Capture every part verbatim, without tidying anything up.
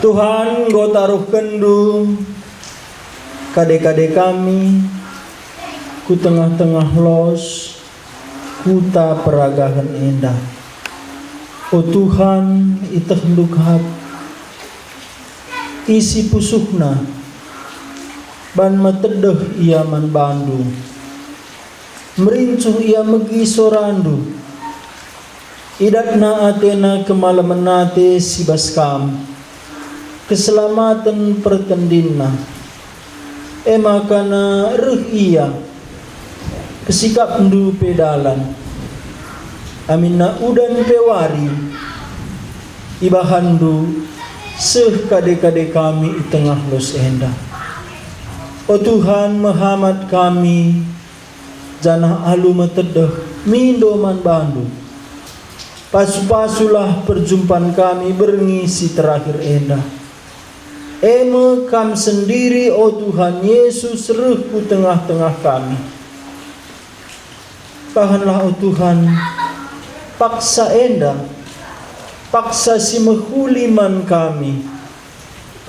Tuhan, enggo taruhkenNdu kade-kade kami ku tengah-tengah los kuta peragahen enda. O Tuhan, ietehndu kap isi pusuhna ban metedeh ia man bandu. Merincuh ia megi sorandu. Idatna atena kemalemen ate si bas kam, keselamaten pertendinna. E maka reh ia, kesikapndu pe dalan. Aminna udan pe wari, ibahanndu seh kade-kade kami i tengah los enda. O Tuhan, mehamat kami, janah alu metedeh mindo man bandu. Pasu-pasulah perjumpan kami berngi si terakhir enda. E me kam sendiri, o Tuhan Yesus, reh ku tengah-tengah kami. Bahanlah, o Tuhan, paksa enda, paksa si mehuli man kami,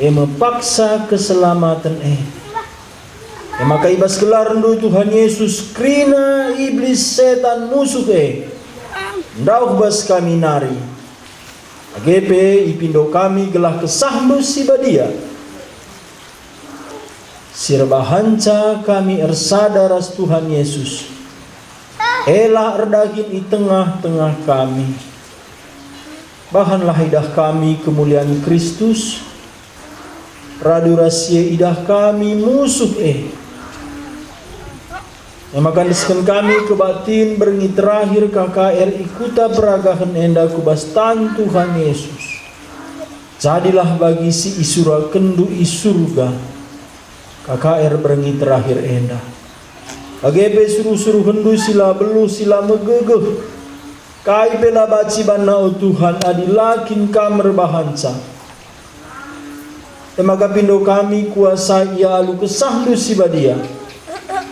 e me paksa keselamaten e. E maka i bas gelarNdu, Tuhan Yesus, kerina iblis setan musuh e ndauh bas kami nari. Bage pe ipindo kami gelah KesahNdu si Badia, si erbahanca kami ersada ras Tuhan Yesus, e la erdahin i tengah-tengah kami. Bahanlah idah kami kemulian Kristus, radu ras ia idah kami musuh e. E maka endesken kami kebaktin berngi terakhir K K R i kuta peragahen enda ku bas tan Tuhan Yesus. Jadilah bagi si isurakenNdu i Surga K K R berngi terakhir enda. Bage pe suruh-suruhenNdu si la beluh, si la megegeh, kai pe la banci banna, o Tuhan, adi la kin Kam erbahanca. E maka pindo kami kuasai ia alu KesahNdu si Badia.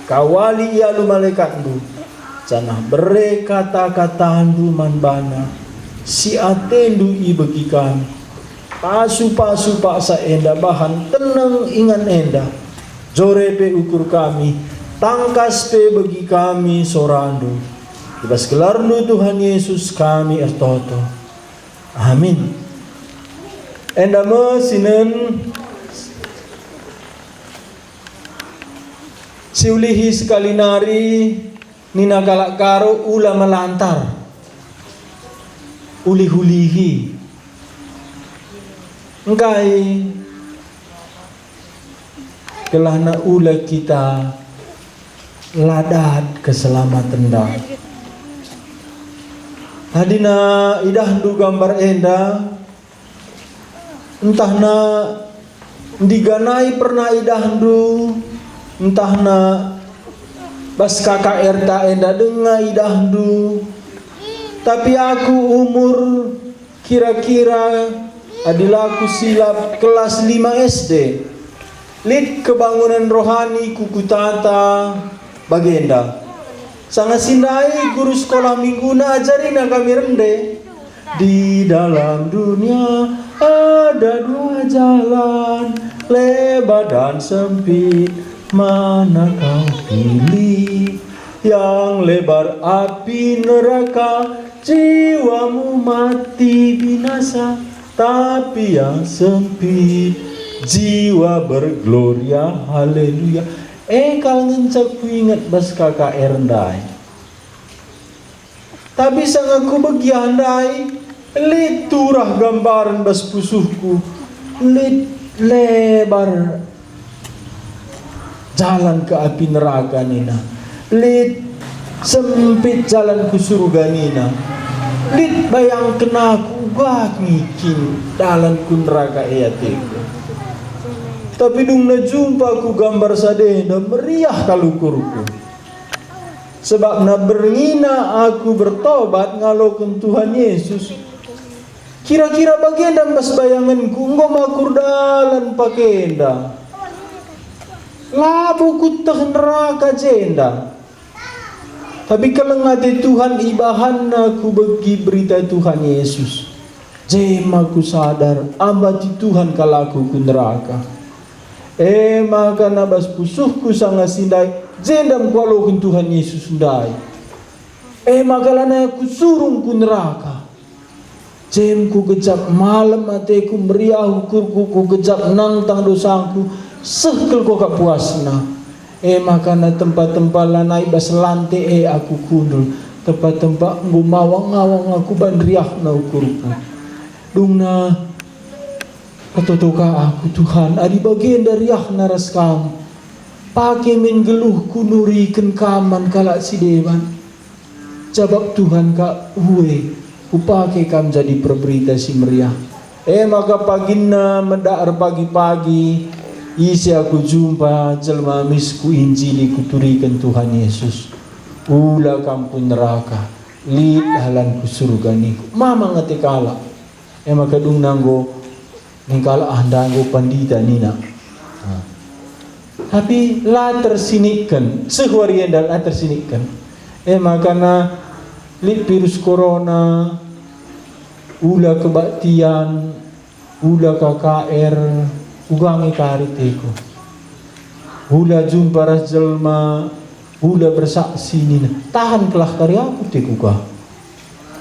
Kawali ia alu malekatNdu, janah bere kata-kataNdu man bana, si ateNdu ibegi kami. Pasu-pasu paksa enda bahan teneng ingan enda. Jore pe ukur kami, tangkas pe begi kami soraNdu. I bas gelarNdu, Tuhan Yesus, kami ertoto. Amin. Enda me sinen siulihi sekali nari nina kalak Karo, ula melantar. Ulih-ulihi. Engkai? Gelahna ula kita la dat keselamatenda. Adina idahndu gambar enda, ntahna ndiganai pernah idahndu, ntahna bas K K R ta enda denga idahndu, tapi aku umur kira-kira, adi la kusilap, kelas lima S D. Lit kebangunan rohani ku kutata bagenda. Sanga si ndai guru sekolah mingguna ajarina kami rende. Di dalam dunia ada dua jalan, lebar dan sempit, mana kau pilih? Yang lebar api neraka, jiwamu mati binasa, tapi yang sempit, jiwa bergloria. Haleluya. E kal ngenca kuinget bas K K R ndai. Tapi sanga kubegiah ndai, lit turah gambaren bas pusuhku, lit lebar jalan ke api neraka nina, lit sempit jalan ku surga nina, lit bayangken aku uga ngikin dalan ku neraka e ateku. Tapi dungna jumpa ku gambar sadenda, meriah kal ukurku. Sebabna berngina aku bertobat ngaloken Tuhan Yesus. Kira-kira bagenda bas bayangenku, enggo makur dalan pakenda. Labo kueteh neraka jenda. Tapi keleng ate Tuhan ibahanna kubegi berita Tuhan Yesus. Jema kusadar, ambati Tuhan kal aku ku neraka. E maka na bas pusuhku sanga si ndai, jenda kualoken Tuhan Yesus ndai. E maka lanai aku surung ku neraka. Jem kugejap malem ateku, meriah ukurku, kugejap nangtang dosangku, seh kal kuakap puasna. E maka na tempa-tempa lanai bas lante e aku kundul, tempa-tempa enggo mawang-awang aku ban riahna ukurku. Dungna ertoto ka aku, Tuhan, adi bagenda riahna ras Kam, pake min geluhku nuriken Kam man kalak si deban. Jabap Tuhan ka, "Ue, Kupake kam jadi perberita si meriah." E maka paginna medak erpagi-pagi, ise aku jumpa jelma mis kuinjili kuturiken Tuhan Yesus. Ula kam ku neraka, lit dalan ku surga ningku. Mamang ate kalak. E maka dungna enggo Ning kalak, "Ah, enda enggo pandita," nina. Nah. Tapi la tersinikken, seh wari enda la tersinikken. E maka na lit virus corona, ula kebaktian, ula K K R, uga nge kari teku. Ula jumpa ras jelma, ula bersaksi nina, "Tahan kelah kari aku," teku ka.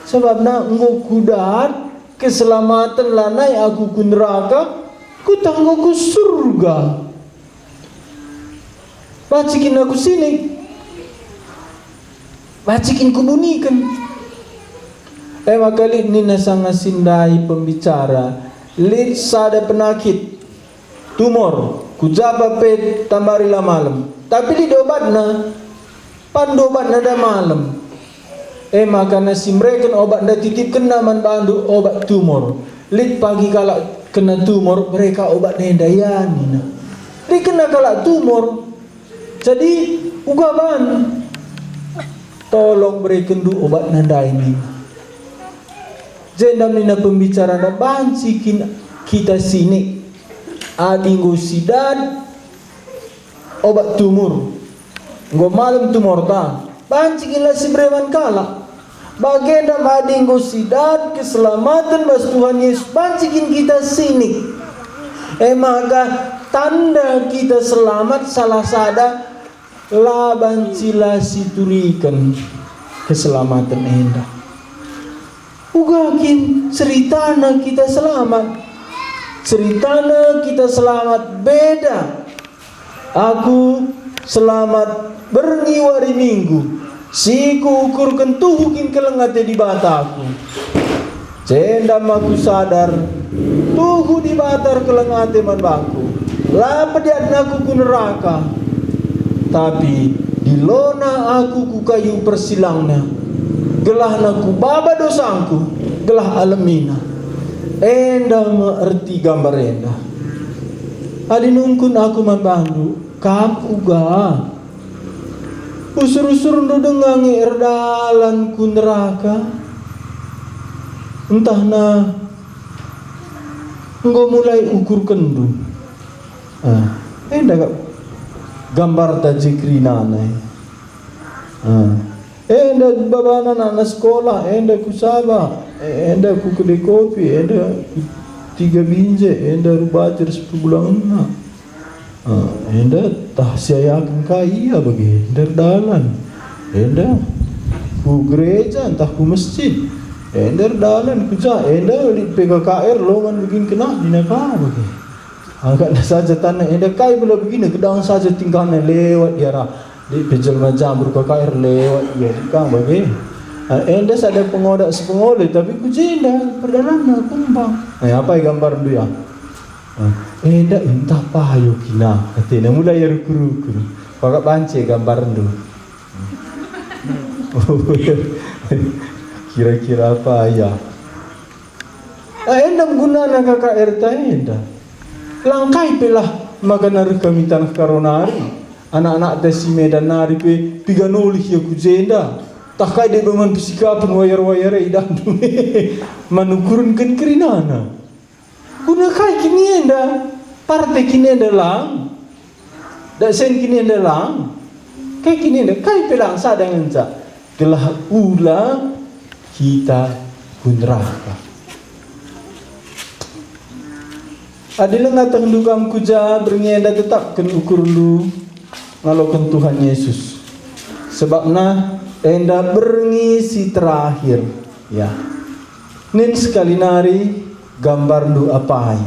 Sebabna enggo kudat keselamaten, lanai aku ku neraka, kueteh enggo ku surga. Banci kin aku sinik, banci kin kubuniken. E maka lit nina sanga si ndai pembicara, lit sada penakit, tumor, ku japa pe tambari la malem, tapi lit obatna. Pando obatna enda malem. E maka na si mereken obat enda titipkenna man bandu obat tumor. Lit pagi kalak kena tumor, mereka obat enda ia nina. Lit kena kalak tumor. Jadi, uga ban? Tolong berekenndu obatna ndai nina. Jenda nina pembicarana, banci kin kita sinik? Adi enggo sidat, obat tumor. Enggo malem tumorta, banci kin la sibere man kalak. Bagenda adi enggo sidat keselamaten bas Tuhan Yesus, banci kin kita sinik. E maka tanda kita selamat salah sada, la banci la situriken keselamaten enda. Uga kin ceritana kita selamat? Ceritana kita selamat beda. Aku selamat berngi wari Minggu, si kuukurken tuhu kin keleng ate Dibata aku. Jenda aku sadar, tuhu Dibata erkeleng ate man bangku. La pediatna aku ku neraka, tapi dilona aku ku kayu persilangna, gelahna kubaba dosangku, gelah alemina. Enda me erti gambar enda. Adi nungkun aku man bandu, kam uga. Usur-usurndu denga nge erdalan ku neraka, ntahna enggo mulai ukurkenndu. Ah, enda kap gambarta je kerinana e. Ah. Enda babana anak sekolah, enda ku Sabah, e-, enda ku kedai kopi, enda ku Tiga Binjai, enda Rubacer Sepuluh Bulan Ena. Ah, enda tah siayaken ka ia bage, enda erdalan. Enda ku gereja ntah ku mesjid, enda erdalan ku ja, enda lit P K K R longan begin kena nina ka bage. Angkatna saja tanna enda kai bela begina, gedang saja tingkahna lewat ia arah. Lit pe jelma jambur K K R lewat ia lit ka bage. Ah, enda sada pengoda sepengole, tapi ku jenda perdalanna kumbang. Eh, apai gambarndu ia? Ah, enda ntah payo kina, katena mulai ia rukur-rukur. Pakap banci gambarndu. Kira-kira apa ia? Ah, enda gunana K K R ta enda. Langkai pe lah maka nareh kami taneh Karo nari. Anak-anakta si Medan nari pe piga nolih ia ku jenda. Tah kai deba man pesikapen wayar-wayar e idahndu man ukurken kerinana. Guna kai kin enda? Parte kin enda lang? Daksen kin enda lang? Kai kin enda? Kai pe lang sada ngenca. Gelah ula kita ku neraka. Adi langa tehndu kam ku ja, berngi enda tetapken ukurndu ngaloken Tuhan Yesus. Sebabna enda berngi si terakhir, ya. Nin sekali nari gambarndu apai.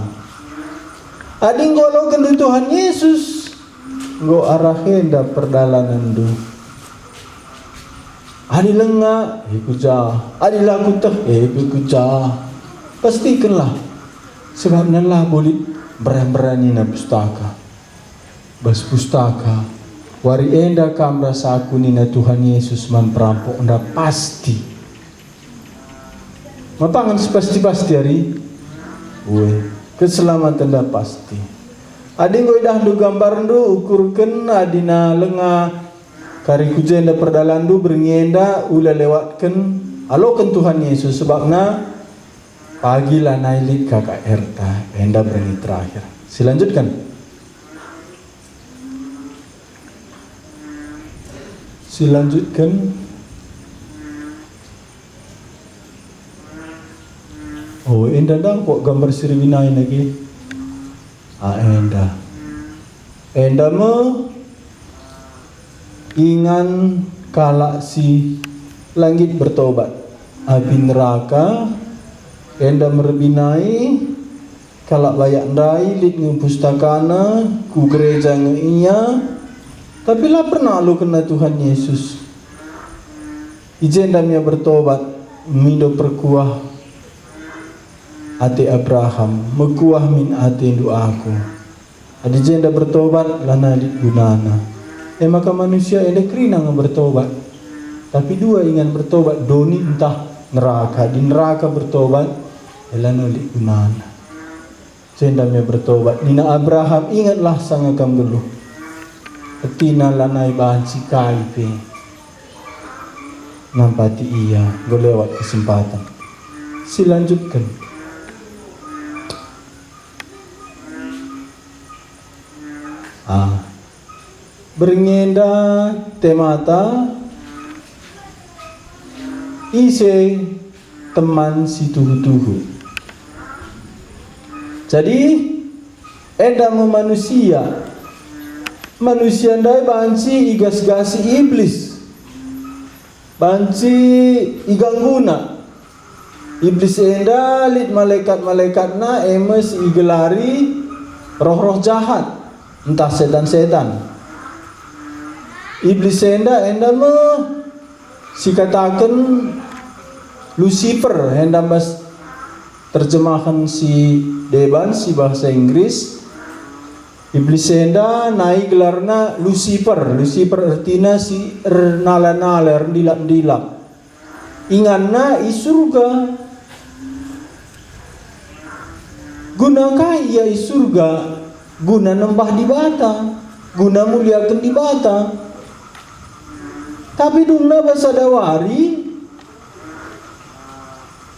Adi enggo alokenndu Tuhan Yesus, enggo arah enda perdalanenndu. Adi langa, e ku ja. Adi la kueteh, e pe ku ja. Pastikenlah, sebabna labo lit mbera-mbera nina Pustaka. Bas Pustaka, "Wari enda kam ras Aku," nina Tuhan Yesus man perampok enda, pasti. Mapangen si pasti-pasti ari? Ue, keselamaten enda pasti. Adi enggo idahndu gambarndu, ukurken, adina langa kari ku jenda perdalanndu, berngi enda ula lewatken, aloken Tuhan Yesus, sebabna pagi lanai lit K K R-ta, enda berngi terakhir. Silanjutken. Silanjutken. Oh, enda ndang kok gambar si erbinai nage? Ah, enda. Enda me ingan kalak si la nggit bertobat. Api neraka, enda me erbinai, kalak bayak ndai lit nge pustakana, ku gereja nge ia, tapi la pernah alokenna Tuhan Yesus. I jenda me ia bertobat, mindo perkuah ate Abraham, "Mekuah min atendu aku." Adi jenda bertobat, lanai lit gunana. E maka manusia enda kerina nge bertobat. Tapi dua ingan bertobat, doni ntah neraka. Adi neraka bertobat, e lanai lit gunana. Jenda me bertobat. Nina Abraham, "Ingetlah sanga kam nggeluh." Ertina lanai banci kai pe nampati ia, enggo lewat kesempatan. Silanjutken. Ah. Berngi enda temata, ise teman si tuhu-tuhu. Jadi, enda me manusia. Manusia ndai banci igas-gasi Iblis. Banci igangguna. Iblis enda lit malekat-malekatna, e me si igelari roh-roh jahat, ntah setan-setan. Iblis enda, enda me sikataken Lucifer, enda bas terjemahen si deban, si bahasa Inggris. Iblis enda nai gelarna Lucifer. Lucifer ertina si ernala-nala, erndilap-ndilap. Inganna i Surga. Guna kai ia i Surga? Guna nembah Dibata, guna muliaken Dibata. Tapi dungna bas sada wari,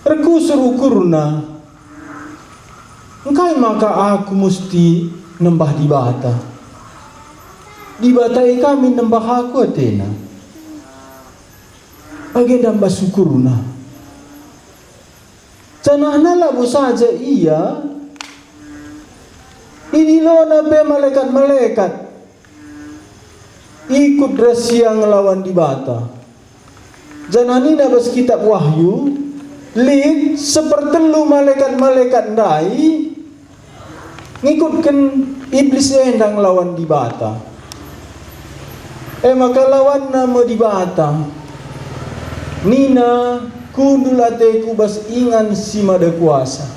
erkusur ukurna, "Engkai maka aku musti nembah Dibata? Dibata e ka min nembah aku," atena. Bagenda bas ukurna. Janahna labo saja ia, idilona pe malekat-malekat ikut ras ia ngelawan Dibata. Janah nina bas kitab Wahyu, lit sepertelu malekat-malekat ndai ngikutken Iblis enda ngelawan Dibata. E maka lawanna me Dibata. Nina, "Kundul ateku bas ingan si mada kuasa."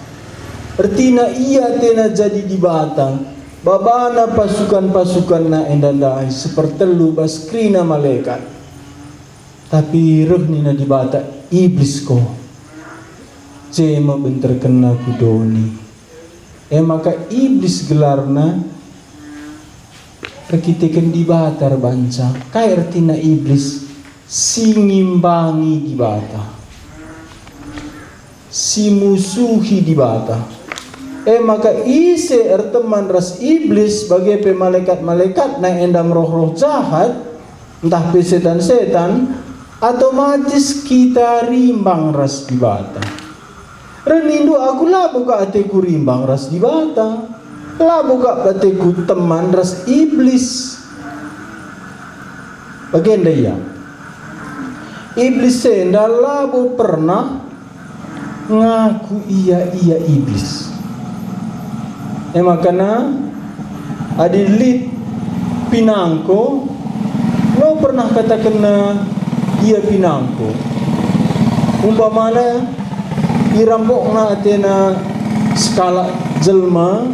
Ertina ia atena jadi Dibata, babana pasukan-pasukanna enda ndai sepertelu bas kerina malekat. Tapi reh nina Dibata, "Iblis ko, je me benterkenna ku doni." E maka Iblis gelarna erkiteken Dibata erbanca. Kai ertina Iblis? Si ngimbangi Dibata. Si musuhi Dibata. E maka ise erteman ras Iblis, bage pe malekat-malekatna enda me roh-roh jahat, ntah pe setan-setan, otomatis kita rimbang ras Dibata. Reh nindu, "Aku labo ka ateku rimbang ras Dibata." Labo kap ateku teman ras Iblis. Bagenda ia. Iblis enda labo pernah ngaku ia, ia Iblis. E makana, adi lit pinangko, lo pernah katakenna ia pinangko. Umpamana, irampokna atena sekalak jelma,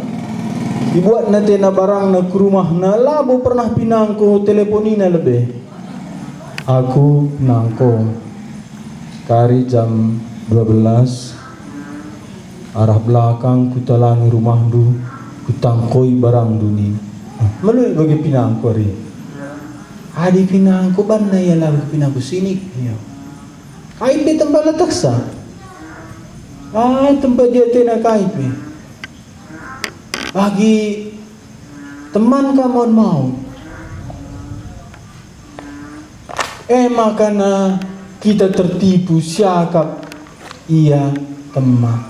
ibuatna atena barangna ku rumahna, labo pernah pinangko teleponina lebe. Aku pinangko. Kari jam dua belas, arah belakang kutalangi rumahndu, kutangkoi barangndu nin. Meluit bage pinangko ari. Adi pinangko banna ia labo pinangko sinik, ia. Kai pe tempa letehsa. Ah, tempa diatena kai pe. Bagi teman ka maun-maun. E makana kita tertipu siakap ia teman.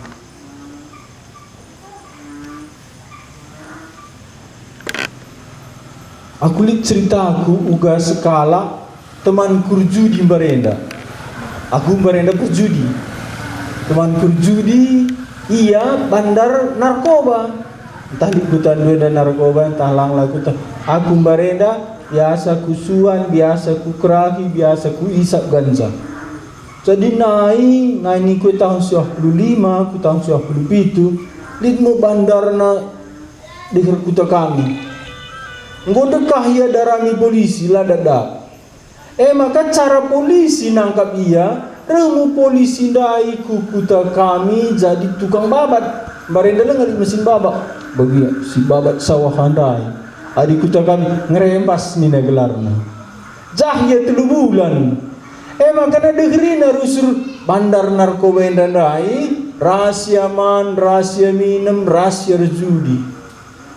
Aku lit ceritaku uga sekalak temanku erjudi mbarenda. Aku mbarenda perjudi. Temanku erjudi, ia bandar narkoba. Ntah lit kutandu enda narkoba, ntah lang la kuta. Aku mbarenda, biasa kusuan, biasa kukerahi, biasa kuisap ganja. Jadi nai, nai niku tahun siah puluh lima ku tahun siah puluh pitu, lit me bandarna deher kuta kami. Enggo dekah ia darami polisi, la dakdak. E maka cara polisi nangkap ia, reh me polisi ndai ku kuta kami jadi tukang babat. Mbarenda langa lit mesin babak. Bagi ia si babat sawah ndai. Adi kuta kami, Ngerempas nina gelarna. Jah ia telu bulan. E maka na deherina rusur bandar narkoba enda ndai, ras ia man, ras ia minem, ras ia erjudi.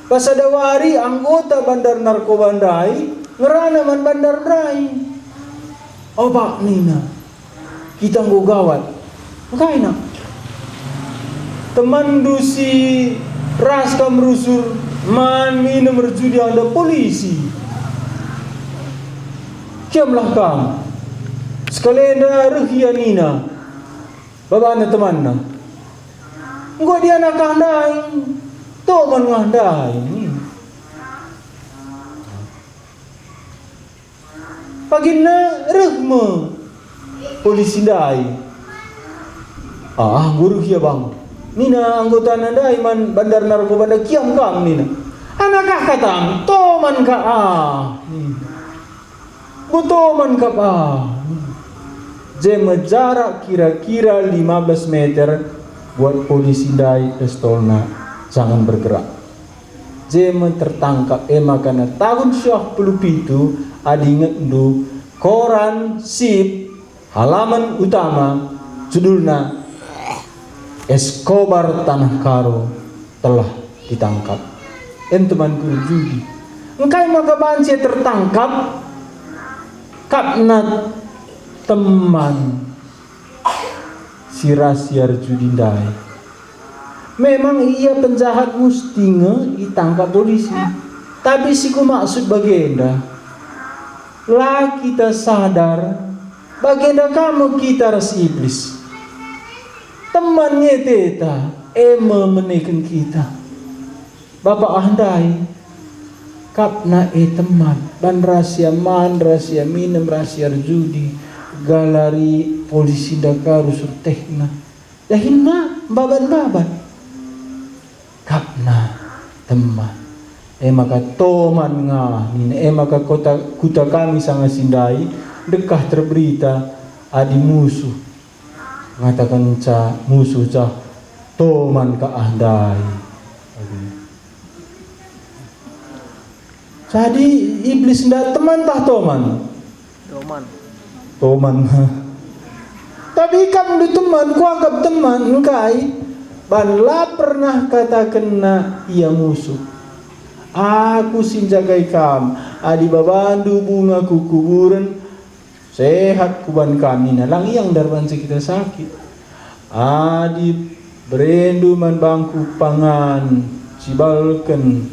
Pas sada wari anggota bandar narkoba ndai ngerana man bandar ndai. "Opak," nina, "kita enggo gawat." "Engkai nak?" "Temanndu si ras kam rusur man minem erjudi enda polisi. Kiamlah kam." Sekalenda reh ia nina, babana temanna, "Enggo dianakah ndai, toman ngah ndai." Pagina reh me polisi ndai. "Ah, enggo reh ia bang," nina anggotana ndai man bandar narkoba ndai, "Kiam kam," nina. "Anakah katam, toman ka ah," nina. "Enggo toman kap ah," nina. Je me jarak kira-kira lima belas meter buat polisi ndai pistolna jangan bergerak. Je me tertangkap, e maka na tahun siah puluh pitu, adi ingetndu, koran sip halaman utama judulna Escobar Tanah Karo telah ditangkap. Em temanku erjudi. Engkai maka banci tertangkap? Kapna teman si ras ia erjudi ndai. Memang ia penjahat musti nge itangkap polisi. Tapi si kumaksud bagenda, la kita sadar bagenda ka me kita ras Iblis. Teman nge ateta, e me meneken kita. Bapa ah ndai, kapna e teman, ban ras ia man, ras ia minem, ras ia erjudi, galari polisi ndai ka rusur tehna. Dahinna mbaban-mbaban. Kapna teman. E maka toman nga, nina, e maka kota, kuta kami sanga si ndai, dekah terberita adi musuh. Ngatakenca musuh cah, "Toman ka ah ndai." Jadi Iblis nda teman tah toman? Toman. Toman. Tapi ikapndu teman, kuanggap teman, engkai? Ban la pernah katakenna ia musuh. Aku si njagai kam, adi babandu bunga ku kuburen, sehat kuban kam, nina, lang ia ndarbanca kita sakit. Adi berendu man bangku pangan, sibalken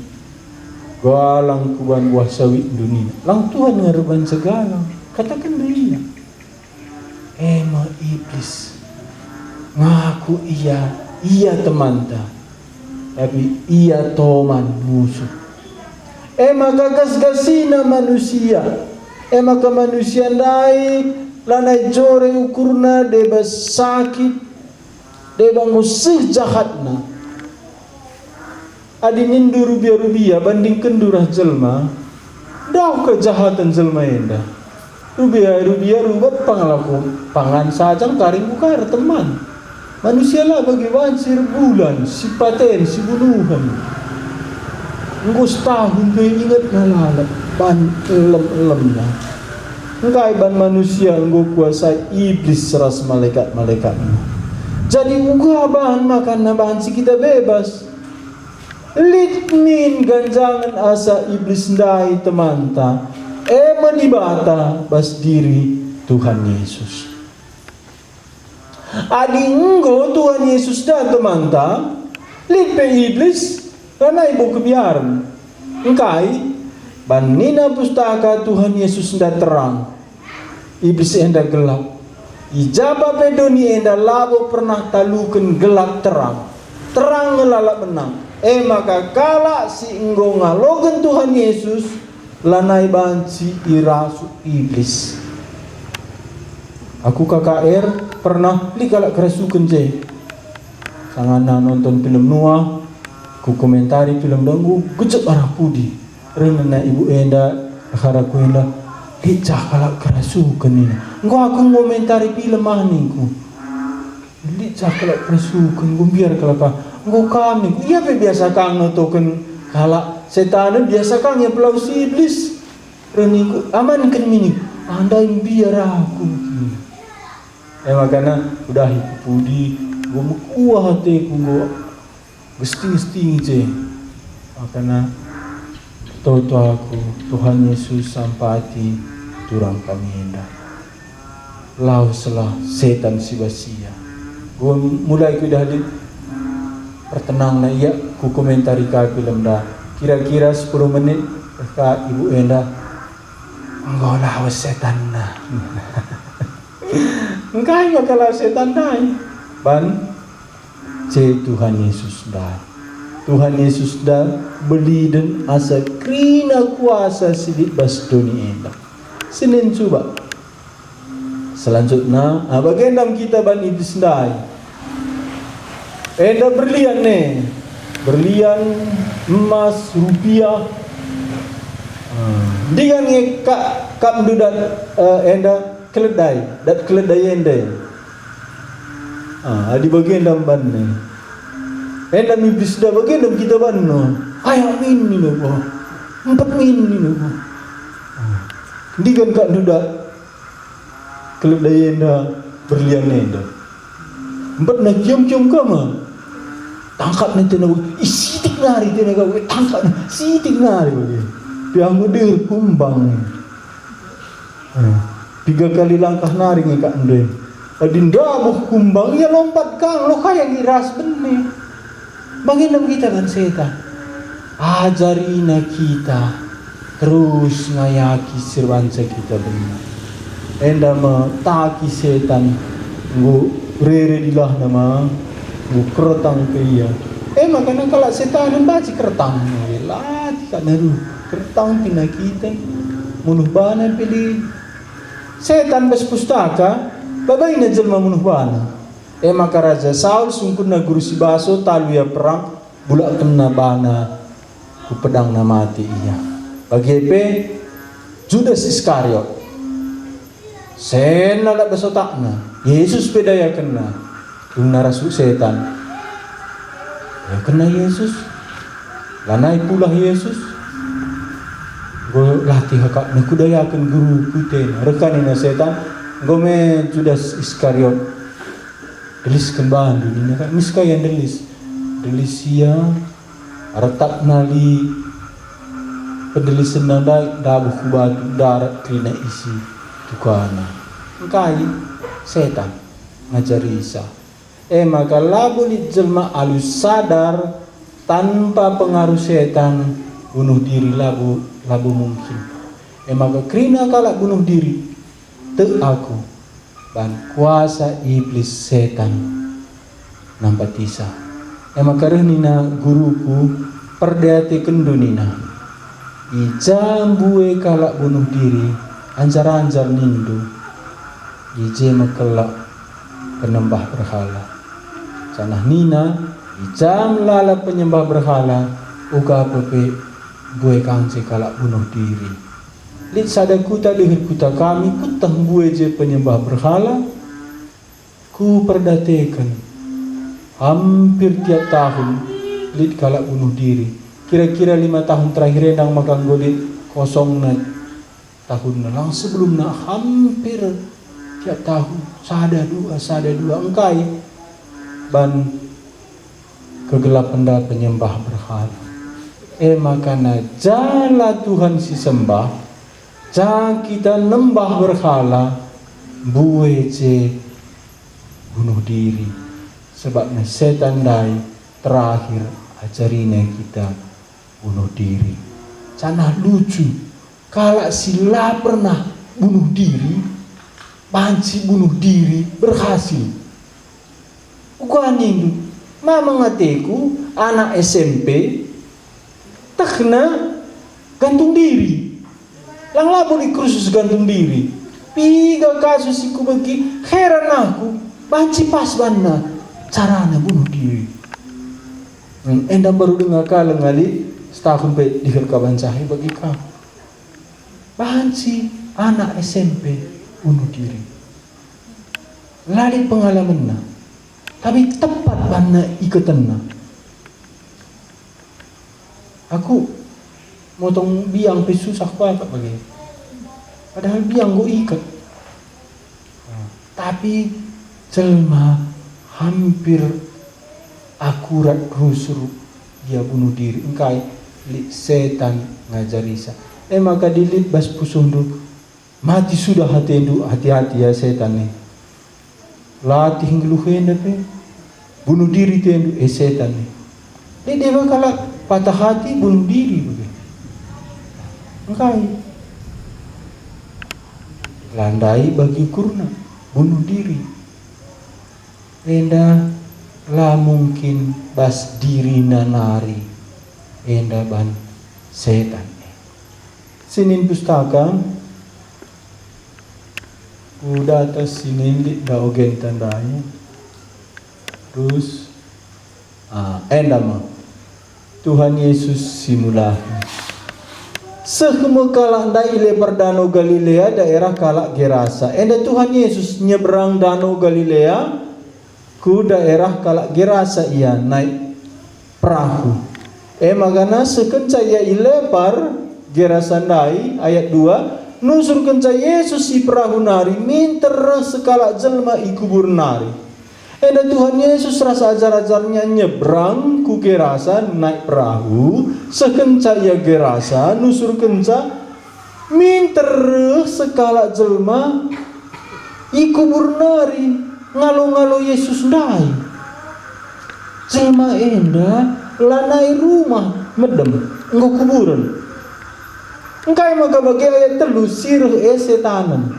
galang kuban buah sawitndu nina, "Lang Tuhan nge erban segalang, kataken ndu ia." E me Iblis. Ngaku ia, ia temanta, tapi ia toman musuh. E maka gasgasina manusia. E maka manusia ndai lanai jore ukurna, deba sakit, deba enggo seh jahatna. Adi nindu rubia-rubia bandingkenndu ras jelma, ndauh kejahaten jelma enda. Rubia-rubia rubat pangalaku pangan sajang karing ku kar teman. Manusia la bagi wansir bulan, sipaten, sibunuhen. Enggo setahun pe ingetna lalap ban elem-elemna. Engkai ban manusia enggo kuasai Iblis ras malekat-malekatna. Jadi uga bahan makanna banci kita bebas. Lit min ganjangen asa Iblis ndai temanta, e me Dibata bas diri Tuhan Yesus. Adi enggo Tuhan Yesus ndai temanta, lit pe Iblis lanai bo kebiaren. Engkai? Ban nina Pustaka Tuhan Yesus ndai terang. Iblis enda gelap. I ja pe doni enda labo pernah taluken gelap terang. Terang nge lalap menang. E maka kalak si enggo ngaloken Tuhan Yesus lanai banci irasuk Iblis. Aku K K R pernah lit kalak kerasuken je. Sangana nonton film Nuah, ku komentari film danggu, gejep arah pudi. Reh nina ibu enda, karaku enda, "Lit jah kalak kerasuken," nina. Enggo aku ngomentari film ah ningku. "Lit jah kalak kerasuken, enggo mbiar kalak ah." Enggo kam ningku, "Ia pe biasa kang notoken kalak setan, biasa kang ia pelawesi Iblis." Reh ningku, "Amanken min," ningku. "Ah, ndai mbiar aku." E makana udahi ku pudi, enggo mekuah ateku, enggo gesting-gesting je. Makana toto aku, Tuhan Yesus sampati turang kami enda. Laweslah setan si bas ia. Enggo mulai kuidah lit pertenangna ia, ku komentari ka film enda. Kira-kira sepuluh menit ka ibu enda, enggo lawes setanna. Engkai maka lawes setan ndai? Ban je Tuhan Yesus ndai. Tuhan Yesus ndai beliden asa kerina kuasa si lit bas doni enda. Sinen cuba. Selanjutna, ah, bagenda me kita ban Iblis ndai. Enda berlian ne, berlian, emas, rupiah. Ah, ndigan nge kap, kap ndu dat, eh, enda keledai, dat keledai enda. Ah, adi bagenda me banna. Enda me Iblis ndai, bagenda me kita banna. Ayak min nina ko. Empet min nina ko. Ah, ndigan kap ndu dat keledai enda, berlian enda. Empetna kiam-kiam ka me. Tangkapna tena bage. Ih, sitik nari tena ka bage. Tangkapna, sitik nari bage. Piah enggo deher kumbang. Eh, piga kali langkah nari nge kap ndai. Adi ndabuh kumbang, ia lompat kang, lo kaya nge ras bene. Bagenda me kita kan setan. Ajarina kita terus ngayaki si erbanca kita benar. Enda me taki setan, enggo rere dilahna ma, enggo keretang pe ia. E maka nang kalak setan banci keretang, la tika neru keretang pina kita, munuh bana pe lit. Setan bas pustaka, babaina jelma munuh bana. E maka Raja Saul sungkunna guru si baso, talu ia perang, bulakkenna bana ku pedangna mate ia. Bage pe Judas Iskariot, senna lalap bas otakna, Yesus pe dayakenna, dungna rasuk setan. Dayakenna Yesus, lanai pulah Yesus. Enggo latih akapna, kudayaken guru ku itena. Reh ka nina setan, enggo me Judas Iskariot. Delisken bandu, nina ka, mis ka ia ndelis. Delis ia, retak nali pendelisenna ndai, ndabuh ku batu, ndarat kerina isi tukana. Engkai? Setan ngajarisa. E maka labo lit jelma alu sadar Tanpa pengaruh setan, bunuh diri labo, labo mungkin. E maka kerina kalak bunuh diri, tek aku ban kuasa iblis setan nampatisa. E maka reh nina guruku, "Perdiatekenndu," nina, "i ja mbue kalak bunuh diri, anjar-anjar nindu, i je me kelak penembah berhala." Janah nina, "I ja melala penyembah berhala, uga pe mbue kang je kalak bunuh diri." Lit sada kuta deher kuta kami, kueteh mbue je penyembah berhala. Kuperdiateken, hampir tiap tahun lit kalak bunuh diri. Kira-kira lima tahun terakhir enda maka enggo lit kosongna tahunna. Lang sebelumna hampir tiap tahun, sada dua, sada dua, engkai ban kegelapenda penyembah berhala. E maka na jala Tuhan si sembah, ja kita nembah berhala, mbue je bunuh diri. Sebabna setan ndai terakhir ajarina kita bunuh diri. Janah lucu, kalak si la pernah bunuh diri, banci bunuh diri berhasil. Uga nindu, mamang ateku, anak S M P, tehna gantung diri. Lang labo lit kursus gantung diri. Piga kasus si kubegi, heran aku, banci pas banna carana bunuh diri. Hmm, enda mbaru denga kalak ngali setahun pe deher ka banca he bagi kam. Banci anak S M P bunuh diri. La lit pengalamenna, tapi tepat banna iketenna. Aku motong biang pe susah kuakap bage. Padahal biang enggo iket. Tapi jelma hampir akurat rusur ia bunuh diri, engkai lit setan ngajarisa. E maka dilit bas pusuhndu, mati sudah atendu, hati-hati ya setan e. Latih nggeluh enda pe, bunuh diri tendu, e setan e. Lit deba kalak patah hati bunuh diri bage. Engkai? La ndai bagi ukurna bunuh diri. Enda la mungkin bas dirina nari, enda ban setan e. Sinin Pustaka, ku datas sinin lit nda ogenta ndai. Terus, ah, enda me. Tuhan Yesus si mulahi. Seh me kalak ndai i lepar Dano Galilea, daerah kalak Gerasa. Enda Tuhan Yesus nyeberang Dano Galilea, ku daerah kalak Gerasa ia naik perahu. E maka seh kenca ia i lepar Gerasa ndai, ayat dua, nusur kenca Yesus i perahu nari, minter reh sekalak jelma i kuburen nari. Enda Tuhan Yesus ras ajar-ajarNa nyeberang ku Gerasa naik perahu, seh kenca ia Gerasa, nusur kenca, minter reh sekalak jelma i kubur nari ngalo-ngalo Yesus ndai. Jelma enda lanai rumah medem, enggo kuburen. Engkai maka bage ayat telu si reh e setanen,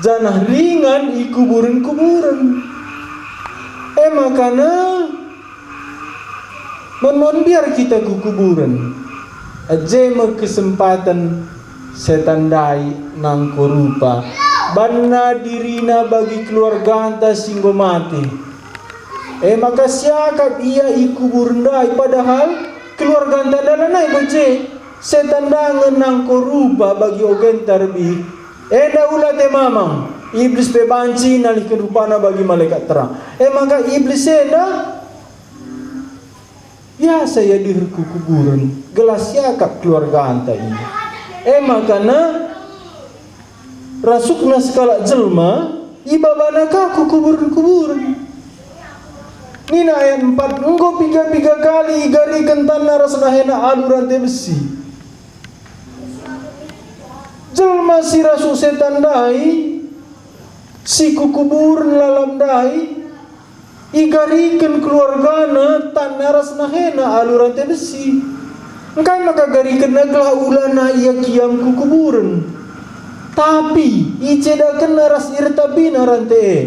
janah ringan i kuburen-kuburen. E maka man-man mbiar kita ku kuburen. Aje me kesempaten setan ndai nangko rupa, banna dirina bagi keluarganta si enggo mate. E maka siakap ia i kubur ndai, padahal keluarganta dalan nai bage. Setan nda nge nangko rupa bagi ogenta rebih. Enda ula te mamang, Iblis pe banci nalihken rupana bagi malekat terang. E maka Iblis enda biasa ia deher ku kuburen, gelah siakap keluarganta ia. E maka rasukna sekalak jelma, ibabana ka ku kuburen-kuburen. Nina ayat empat, enggo piga-piga kali igariken tanna ras nahena alu rante besi. Jelma si rasuk setan ndai, si ku kuburen lalap ndai, Igariken keluargana, tanna ras nahena alu rante besi. Engkai maka garikenna? Gelah ulana ia kiam ku kuburen. Tapi icedakenna ras irtapina rante e.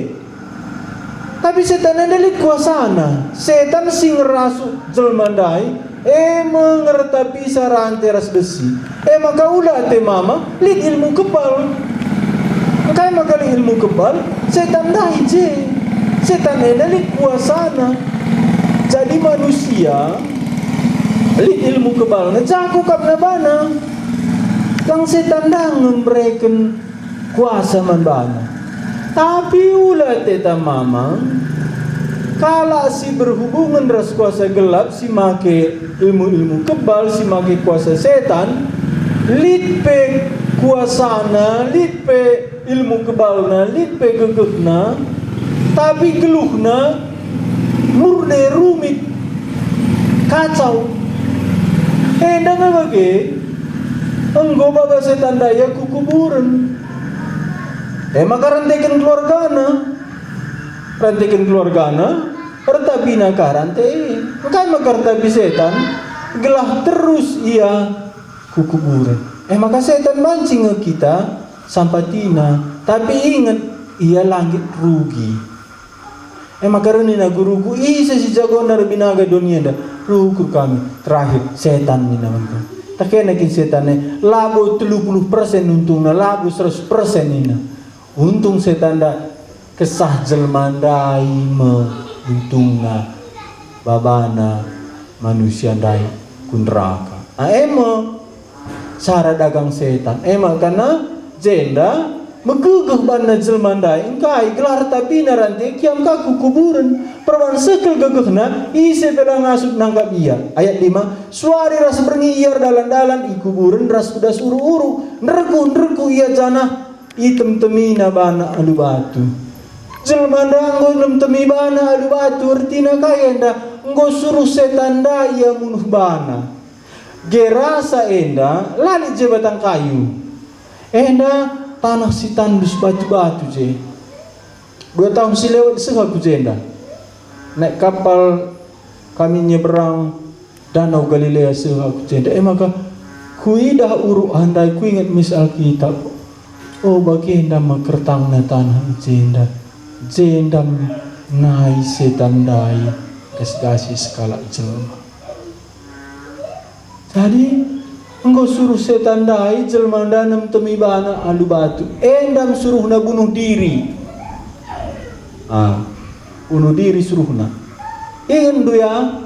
Tapi setan enda lit kuasana. Setan si ngerasuk jelma ndai, e me ngertapisa rante ras besi. E maka ula ate mama, lit ilmu kebal. Engkai maka lit ilmu kebal? Setan ndai je. Setan enda lit kuasana. Jadi manusia lit ilmu kebalna, jago kap na bana. Lang setan ndai nge mereken kuasa man bana. Tapi ula ateta mama, kalak si berhubungen ras kuasa gelap, si make ilmu-ilmu kebal, si make kuasa setan, lit pe kuasana, lit pe ilmu kebalna, lit pe gegehna, tapi geluhna murde, rumit, kacau. Enda me bage, enggo baba setan ndai ia ku kuburen. E maka renteken keluargana, renteken keluargana, ertapina ka rante e. Engkai maka ertapi setan? Gelah terus ia ku kuburen. E maka setan banci nge kita sampatina, tapi inget, ia la nggit rugi. E maka reh nina guruku, "Ise si jagona erbinaga doni enda?" "Rukur kami." "Terakhir, setan," nina man ka. Takena kin setan e, labo telu puluh persen untungna, labo seratus persen nina. Untung setan enda, kesah jelma ndai me untungna, babana manusia ndai ku neraka. Ah, e me cara dagang setan. E maka na jenda megegeh banna jelma ndai, engkai gelah ertapina rante kiam ka ku kuburen. Perban seh kal gegehna, ise pe la ngasup nangkap ia. Ayat lima, suari ras berngi ia erdalan-dalan i kuburen ras ku das uruk-uruk, nderkuh-nderkuh ia janah itemtemina bana alu batu. Jelma enda enggo nemtemi bana alu batu, ertina kai enda? Enggo suruh setan ndai ia munuh bana. Gerasa enda la lit je batang kayu. Enda taneh si tandus batu-batu je. Dua tahun si lewat seh aku jenda. Naik kapal kami nyeberang Danau Galilea seh aku jenda. E maka kuidah uruk ah ndai, kuinget mis Alkitab. Oh, bagenda me kertangna taneh i jenda. Jenda me nai setan ndai gas-gasi sekalak jelma. Jadi, enggo suruh setan ndai jelma enda nemtemi bana alu batu. Enda me suruhna bunuh diri. Ah, bunuh diri suruhna. Ingetndu ya,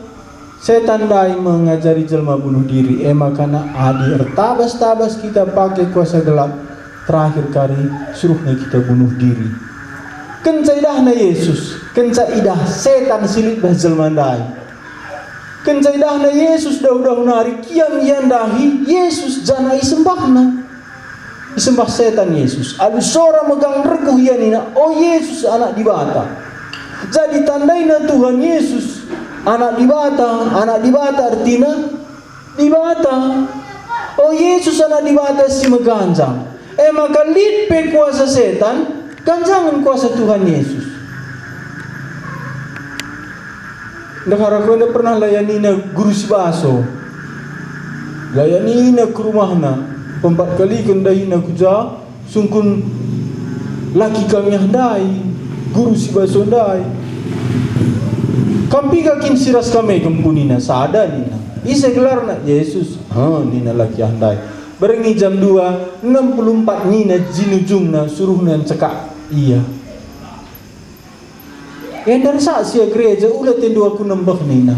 setan ndai me ngajari jelma bunuh diri. E maka na adi ertabas-tabas kita pake kuasa gelap, terakhir kari suruhna kita bunuh diri. Kenca idahna Yesus, kenca idah setan si lit bas jelma ndai. Kenca idahna Yesus dauh-dauh nari, kiam ia ndahi Yesus janah isembahna. Isembah setan Yesus. Alu sora megang nderkuh ia nina, "O Yesus, Anak Dibata." Jadi tandaina Tuhan Yesus, Anak Dibata, Anak Dibata ertina Dibata. O Yesus, Anak Dibata si meganjang. E maka lit pe kuasa setan, ganjangen kuasa Tuhan Yesus. Ndehara ku enda pernah layanina guru si baso. Layanina ku rumahna, pempat kaliken dahina ku ja, sungkun laki kami ah ndai, guru si baso ndai. "Kam piga kin si ras kami kempu?" nina. "Sada," nina. "Ise gelarna?" "Yesus." "He," nina laki ah ndai. Berngi jam dua, enam puluh empat nina jinujungna, suruhna ncekak ia. Enda ersaksi ia gereja, ula tendu aku nembeh nina.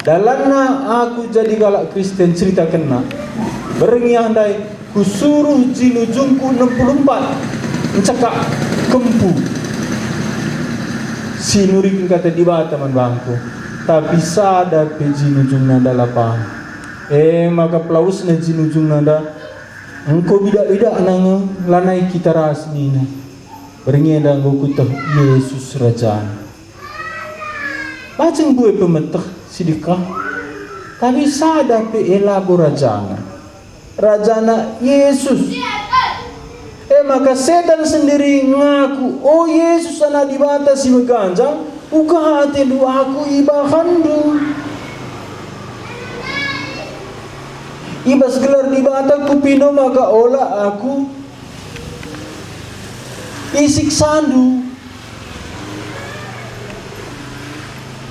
Dalanna aku jadi kalak Kristen, ceritakenna. Berngi ah ndai, kusuruh jinujungku enam puluh empat ncekak kempu si nuriken kata Dibata man bangku. Tapi sada pe jinujungna ndai la pang. E maka pelawesna jinujungna ndai, enggo bidak-bidakna nge, lanai kita ras nina. Berngi enda enggo kueteh Yesus Rajana. Baceng mbue pemeteh si dekah, tapi sada pe e labo rajana. Rajana Yesus. E maka setan sendiri ngaku, "O Yesus, Anak Dibata si meganjang, Uga atendu aku ibahanndu. I bas gelar Dibata kupindo maka ola aku isiksandu.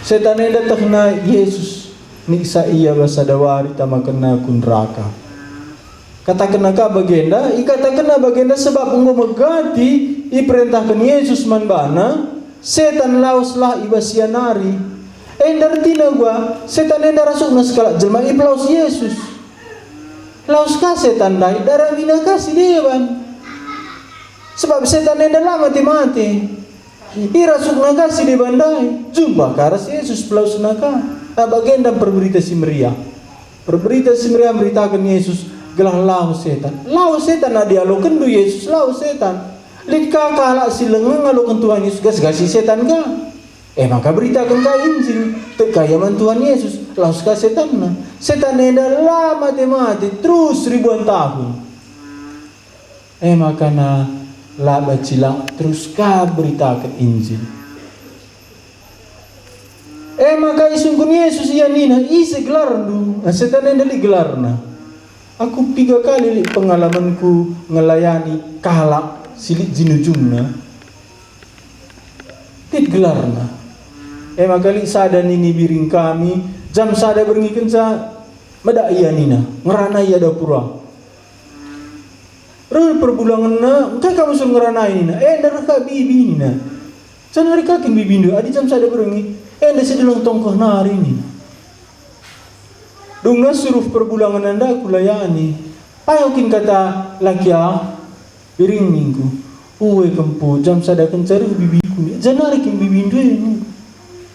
Setan enda tehna Jesus, niksa ia bas sada wari tamakenna ku neraka. Katakenna ka bagenda, ikatakenna bagenda sebab enggo megati iperentahken Jesus man bana, setan laweslah i bas ia nari. Enda ertina uga, setan enda rasukna sekalak jelma ipelawes Jesus. Lawes ka setan ndai, daramina ka si deban. Sebab setan enda la mate-mate. Irasukna ka si deban ndai, jumpa ka ras Jesus, pelawesna ka. Ah, bagenda Perberita Si Meriah. Perberita Si Meriah meritaken Jesus gelah lawes setan. Lawes setan adi alokenndu Jesus, lawes setan. Lit ka kalak si langa ngaloken Tuhan Jesus, gas-gasi setan ka. E maka beritaken ka Injil, tek ka ia man Tuhan Jesus, lawes ka setanna. Setan enda la mate-mate, terus ribuan tahun. E maka na la banci la terus ka beritaken Injil. E maka isungkun Jesus ia nina, "Ise gelarndu?" Ah, setan enda lit gelarna. Aku piga kali lit pengalamenku ngelayani kalak si lit jinujungna. Lit gelarna. E maka lit sada nini biring kami, jam sada berngi kenca medak ia nina, ngerana ia dapura. Reh perbulangenna, "Engkai kam seh ngeranai?" nina. "Enda reh ka bibi," nina. "Janari ka kin bibindu adi jam sada berngi?" "Enda si deleng tongkoh nari," nina. Dungna suruh perbulangenna enda kulayani. "Payo kin kata laki ah?" "Biring," ningku. "Ue kempu, jam sada kenca reh bibiku," nina. "Janari kin bibindu e?" ningku.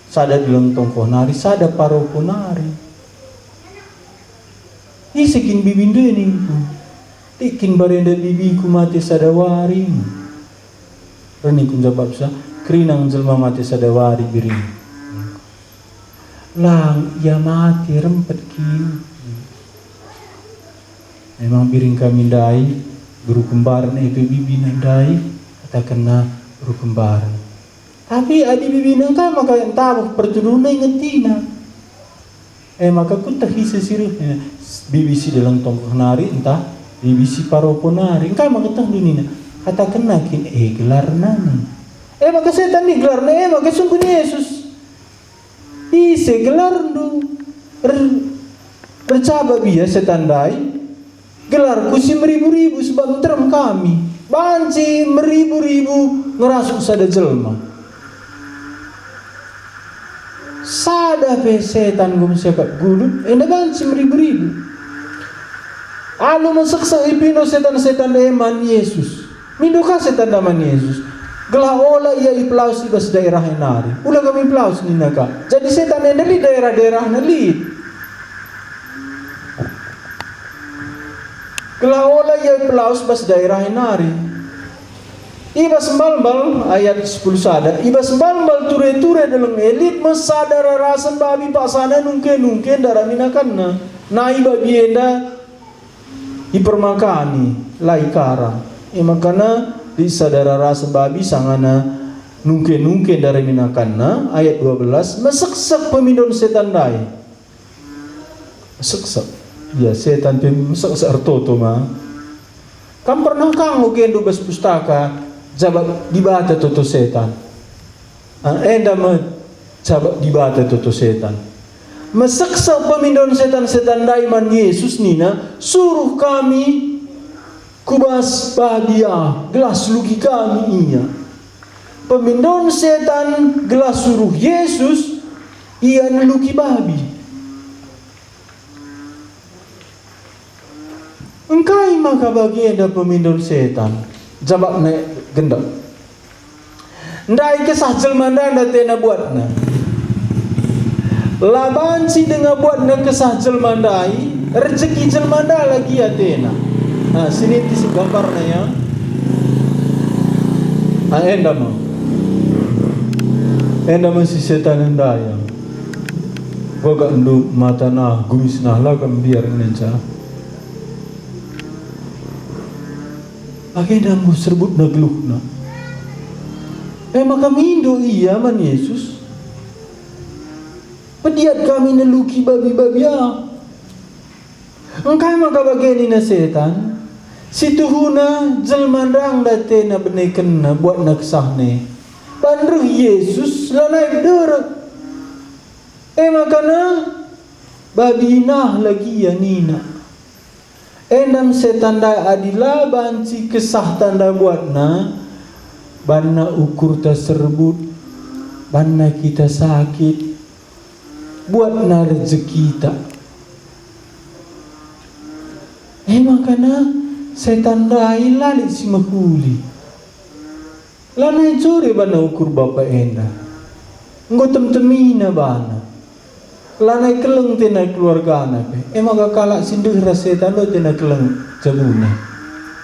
"Sada deleng tongkoh nari, sada paropo nari." "Ise kin bibindu e?" ningku. "Lit kin barenda bibiku mate sada wari?" Reh ningku njabapsa, "Kerina nge jelma mate sada wari, biring." "Lang ia mate, rempet kin." Memang biring kami ndai, beru kembaren e pe bibina ndai, katakenna beru kembaren. Tapi adi bibina engkai maka ntabuh pertuduhna ingetina. E maka kueteh ise si reh, nina, bibi si deleng tongkoh nari ntah bibi si paropo nari. Engkai maka etehndu nina, katakenna kin e gelarna nina. E maka setan lit gelarna, e maka isungkun Jesus. Ise gelarndu? Er-, erjabap ia setan ndai, gelarku si meribu-ribu, sebab nterem kami. Banci meribu-ribu ngerasuk sada jelma. Sada pe setan enggo siakap gulut, enda banci meribu-ribu. Alu meseksek ipindo setan-setan e man Jesus. Mindo ka setan ndai man Jesus, gelah ola ia ipelawes i bas daerah e nari. Ula kami pelawes nina ka. Jadi setan enda lit daerah-daerahna lit. Gelah ola ia ipelawes bas daerah e nari. I bas mbalmbal, ayat sepuluh sada, i bas mbalmbal ture-ture deleng e lit me sada rarasen babi paksana nungke-nungke ndaramina kanna. Nai babi enda ipermakani, la ikara. E makana lit sada rarasen babi sangana nungke-nungke ndaramina kanna, ayat dua belas, meseksek pemindon setan ndai. Meseksek. Ya, setan pe meseksek ertoto ma. Kam pernah ka ngogenndu bas pustaka jabap Dibata toto setan? Ah, enda me jabap Dibata toto setan. Meseksek pemindon setan-setan ndai man Jesus nina, "Suruh kami ku bas babi ah, gelah seluki kami ia." Pemindon setan gelah suruh Jesus, ia neluki babi. Engkai maka bagenda pemindon setan? Jabapna gendek. Ndai kesah jelma ndai atena buatna. La banci denga buatna kesah jelma ndai, rejeki jelma ndai la gia atena. Nah, siniti si gambarna ya. Ah, enda me. Enda me si setan enda ya. Bagak ndu mata nah, gumis nah, la kam mbiar ngenca. Bagenda enggo serbutna geluhna. E maka mindo ia man Jesus, Diat kami neluki babi-babi ah. Engkai maka bage nina setan? Situhuna jelma ndang datena benekenna buatna kesahna e. Ban reh Jesus lanai bederek. E makana babi nah lagi ia nina. Enda me setan ndai adi la banci kesahta ndabuatna, banna ukurta serbut, banna kita sakit, buatna rejekita. E makana setan ndai la lit si mehuli. Lanai jore bana ukur bapa enda. Enggo temtemina bana. Lanai keleng tena keluargana pe. E maka kalak si ndeh ras setan lo tena keleng jabuna.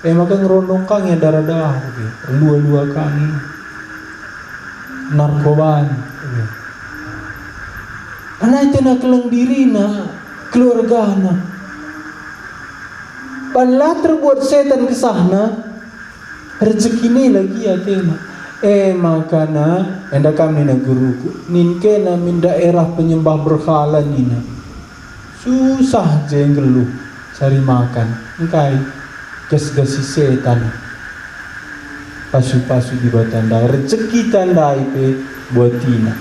E maka ngerondong ka nge dara-dara pe. Lua-lua ka nge. Narkobana. Lanai tena keleng dirina, keluargana. Ban la terbuat setan kesahna, rejekina lagi atena. E makana, enda kam nina guruku, nin kena min daerah penyembah berhala nina. Susah je nggeluh cari makan, engkai gas-gasi setan. Pasu-pasu Dibata ndai, rejekita ndai pe buatina.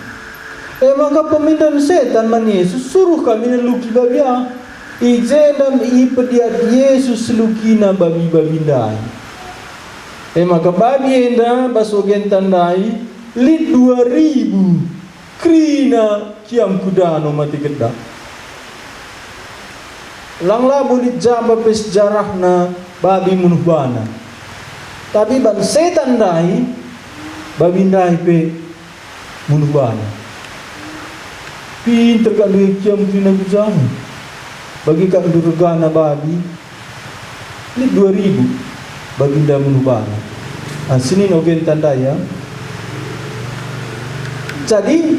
E maka pemindon setan man Jesus, suruh kami neluki babi ah. I jenda me ipediat Jesus selukina babi-babi ndai. E maka babi enda bas ogenta ndai lit dua ribu kerina kiam ku dano mate gedap. Lang labo lit jamba pe sejarahna babi munuh bana. Tapi ban setan ndai, babi ndai pe munuh bana. Pinter kak ndu e kiam kerina ku jahum. Bagi kak ndu regana babi, lit dua ribu baginda munuh bana. Ah, sini ogenta ndai ya. Jadi,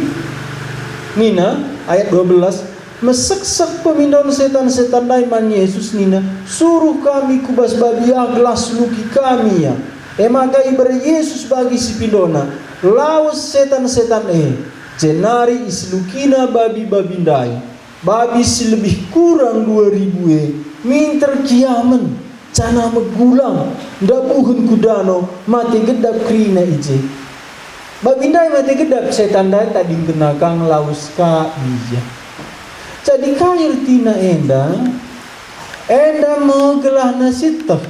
nina ayat dua belas, meseksek pemindon setan-setan ndai man Jesus nina, "Suruh kami ku bas babi ah gelah seluki kami ia." E maka ibere Jesus bagi si pindona, lawes setan-setan e, jenari iselukina babi-babi ndai. Babi si lebih kurang dua ribu e minter kiamen, janah megulang, ndabuhen ku dano, mate gedap kerina i je. Babi ndai mate gedap, setan ndai tadingkenna ka ngelawes ka ia. Jadi kai ertina enda? Enda me gelahna sieteh.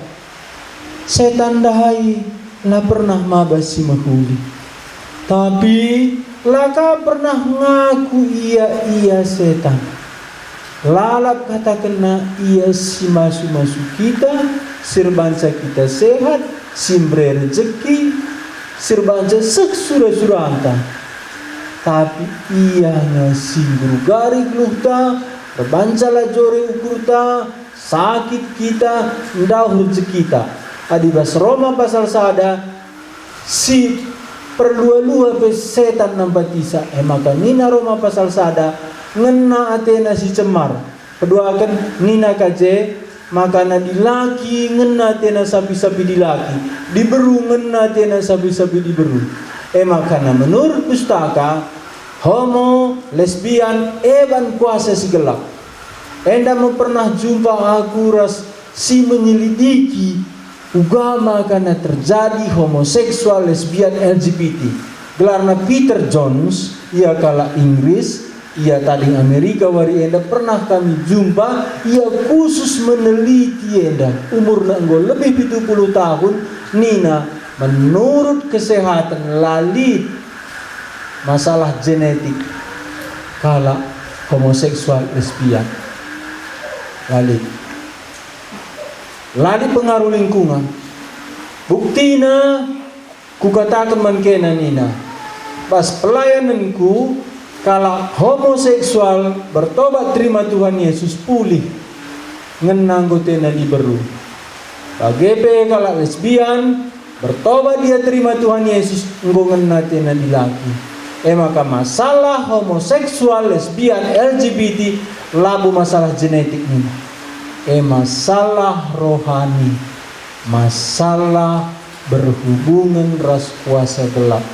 Setan ndai la pernah maba si mehuli. Tapi la ka pernah ngaku ia, ia setan. Lalap katakenna ia si masu-masu kita, si erbanca kita sehat, si mbere rejeki, si erbanca seh sura-suranta. Tapi ia nge si nggerugari geluhta, erbanca la jore ukurta, sakit kita, ndauh rejekita. Adi bas Roma pasal sada, si perlua-lua pe setan nampatisa, e maka nina Roma pasal sada, ngena atena si cemar. Peduaken nina ka je, makana dilaki ngena atena sapi-sapi dilaki, diberu ngena atena sapi-sapi diberu. E makana menurut pustaka, homo, lesbian, e ban kuasa si gelap. Enda me pernah jumpa aku ras si menyelidiki uga makana terjadi homoseksual, lesbian, L G B T. Gelarna Peter Jones, ia kalak Inggris, ia tading Amerika wari enda pernah kami jumpa, ia khusus meneliti enda. Umurna enggo lebih pitu puluh tahun, nina menurut kesehatan la lit masalah genetik kalak homoseksual, lesbian. La lit. La lit pengaruh lingkungan. Buktina, kukataken man kena nina, bas pelayanenku, kalak homoseksual bertobat terima Tuhan Yesus pulih, ngena anggotena diberu. Bage pe kalak lesbian, bertobat ia terima Tuhan Yesus, enggo ngena atena dilaki. E maka masalah homoseksual, lesbian, L G B T labo masalah genetik nina. E masalah rohani, masalah berhubungen ras kuasa gelap.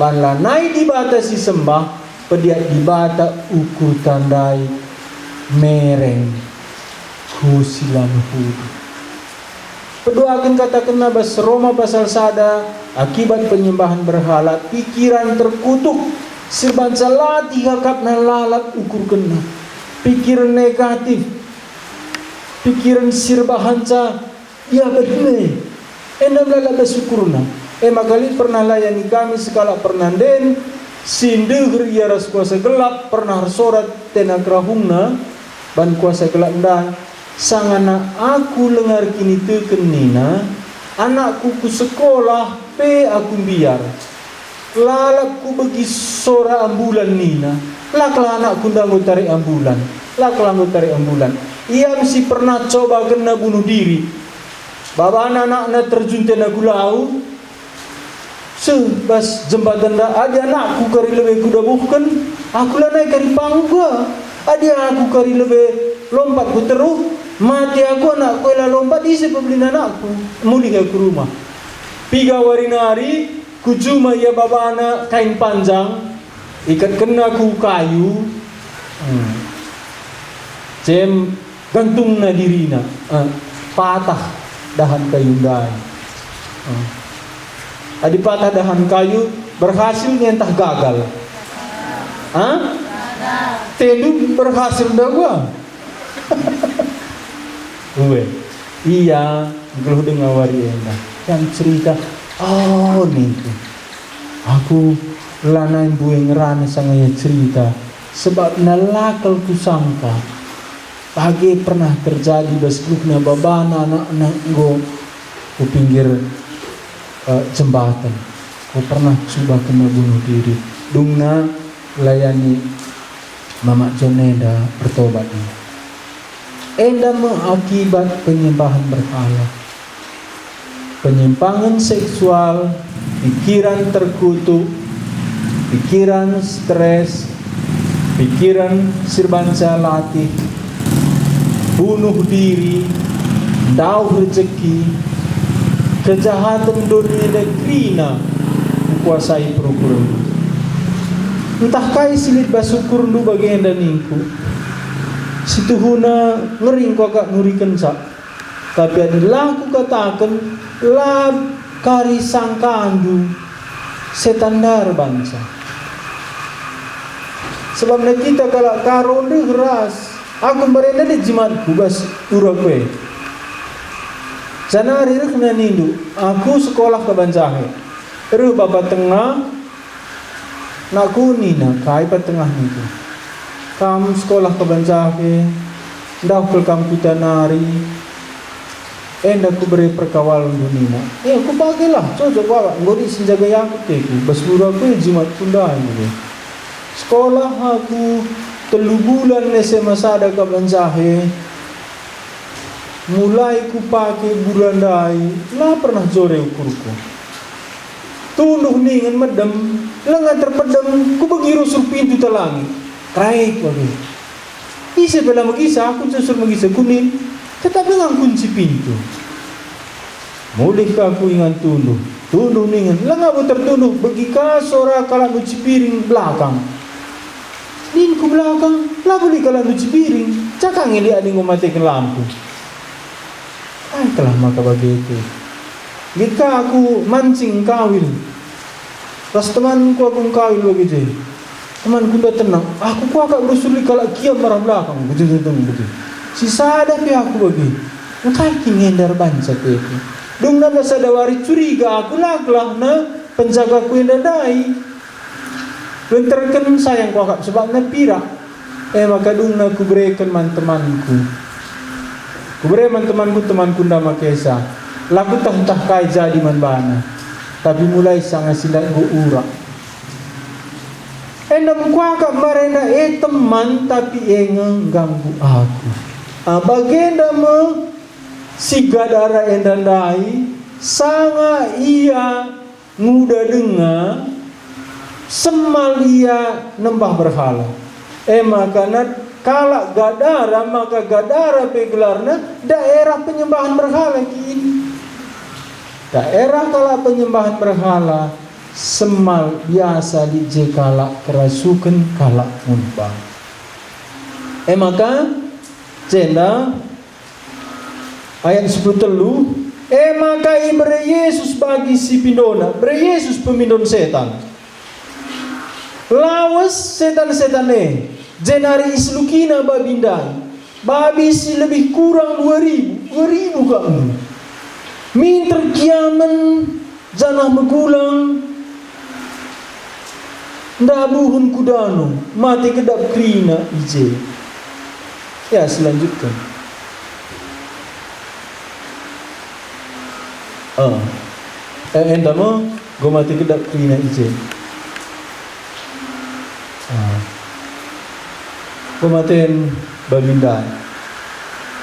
Ban lanai Dibata si sembah, Pediat Dibata ukur tandai mereng ku si la mehuli. Peduaken katakenna bas Roma pasal sada, akibat penyembahan berhala, pikiran terkutuk, si banca latih akapna lalap ukurkenna. Pikiran negatif, pikiran si erbahanca ia bene, enda melala bas ukurna. E maka lit pernah layani kami sekalak pernanden, si ndeher ia ras kuasa gelap, pernah ersorat tena kerahungna ban kuasa gelap ndai. Sangana aku lenga erkiniteken nina, anakku ku sekolah pe aku mbiar. Lalap kubegi sora ambulan nina, "La kal anakku enda enggo tarik ambulan, la kal enggo tarik ambulan." Ia me si pernah cobakenna bunuh diri. Babana anakna terjun tena ku lau, seh bas jembaten enda, adi anakku kari lebe kudabuhken, aku lanai kari pang uga. Adi aku kari lebe lompat ku teruh, mate aku anakku e la lompat, ise pebelin anakku? Mulih aku rumah. Piga wari nari, ku juma ia babana kain panjang, ikatkenna ku kayu, hmm, cem gantungna dirina, eh, patah dahan kayu ndai. Eh. Adi patah dahan kayu, berhasil nge ntah gagal? Hah? Tendu berhasil nda gua? Ue, ia nggeluh denga wari enda. Yang cerita, oh, ningku. Aku lanai mbue ngerana sanga ia cerita, sebabna la kal kusangka. Bage pernah terjadi bas geluhna babana anakna enggo ku pinggir, eh, jembaten. Ku pernah cubakenna bunuh diri. Dungna layani Mamak John enda ertobat ia. Enda me akibat penyembahan berhala. Penyimpangen seksual, pikiran terkutuk, pikiran stres, pikiran si erbanca latih, bunuh diri, ndauh rejeki, kejahaten doni enda kerina kukuasai perukurenndu. Ntah kai si lit bas ukurndu bagenda ningku, situhuna ngeri enggo akap nurikenca. Tapi adi la kukataken, la kari sangkandu, setan ndai erbanca. Sebabna kita kalak Karo ndeh ras, aku mbarenda lit jematku bas uraku e. Janari rehna nindu, aku sekolah ka banjahe. Reh bapa tengah, nakku nina, kai pa tengah ningku. Kam sekolah ka banjahe, ndauh kal kam kuta nari, enda kubere perkawalndu nina. E, kupakelah, cocok baba, enggo lit si njagai aku teku, bas uraku e jematku ndai nge. Sekolah aku telu bulan S M A sada ka banjahe, mulai kupake bula ndai, la pernah jore ukurku. Tunduh ningen medem, langa terpedem, kubegi rusur pintu talangi. Kraik bage. Ise pe la megisa, aku rusur megisa kunin, tetap langa kunci pintu. Mulih ka aku ingan tunduh, tunduh ningen, langa bo tertunduh, begi ka sora kalak nuci piring belakang. Ningku belakang, labo lit kalak nuci piring, caka nge lit adi enggo mateken lampu. Ai, kal maka bage pe. Nggit ka aku mancing engkawil. Ras temanku aku engkawil bage je. Temanku enda tenang, aku kuakap rusur lit kalak kiam arah belakang, bage je, bage je. Si sada pe aku bage. Engkai kin enda erbanca teku. Dungna sada wari curiga aku, la gelahna penjagaku enda ndai. Genterken sayang kuakap sebabna pirak. E maka dungna kubereken man temanku. Kubere man temanku, temanku enda makesa. La kueteh ntah kai jadi man bana. Tapi mulai sanga si ndai enggo urak. Enda me kuakap mbarenda e teman, tapi e nge ngganggu aku. Ah, bagenda me si Gadara enda ndai, sanga ia nguda denga, semal ia nembah berhala. E maka nat kalak Gadara, maka Gadara pe gelarna daerah penyembahan berhala kin. Daerah kalak penyembahan berhala, semal biasa lit je kalak kerasuken kalak mumpa. E maka, jenda ayat sepuluh telu, e maka ibere Jesus bagi si pindona, bere Jesus pemindon setan. Lawes setan-setan e, jenari iselukina babi ndai. Babi si lebih kurang dua ribu, dua ribu kap nge. Minter kiamen janah megulang ndabuhen ku dano, mate kedap kerina i je. Ya, selanjutken. Ah. Eh, enda me, enggo mate kedap kerina i je. Ah. Pematen babi ndai.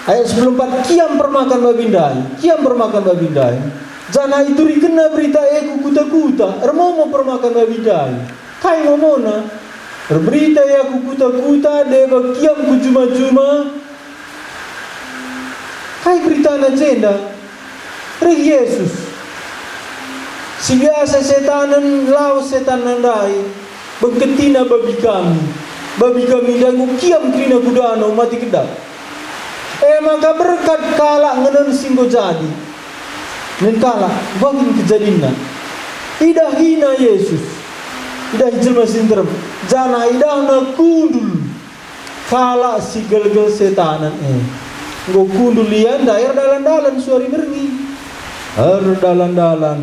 Ayat sepuluh empat, kiam permakan babi ndai, kiam permakan babi ndai. Janah iturikenna berita e ku kuta-kuta, ermomo permakan babi ndai. Kai momona? Erberita ia ku kuta-kuta, deba kiam ku juma-juma. Kai beritana jenda? Reh Jesus. Si biasa setanen, lawes setanna ndai, bengketina babi kami. Babi kami ndai enggo kiam kerina ku dano, mate kedap. E maka berkat kalak ngenen si enggo jadi. Nen kalak, bangin kejadinna. Idahina Jesus. Idahi jelma si nterem. Janah idahna kundul kalak si gelgel setanen e. Enggo kundul ia ndai erdalan-dalan suari berngi. Erdalan-dalan.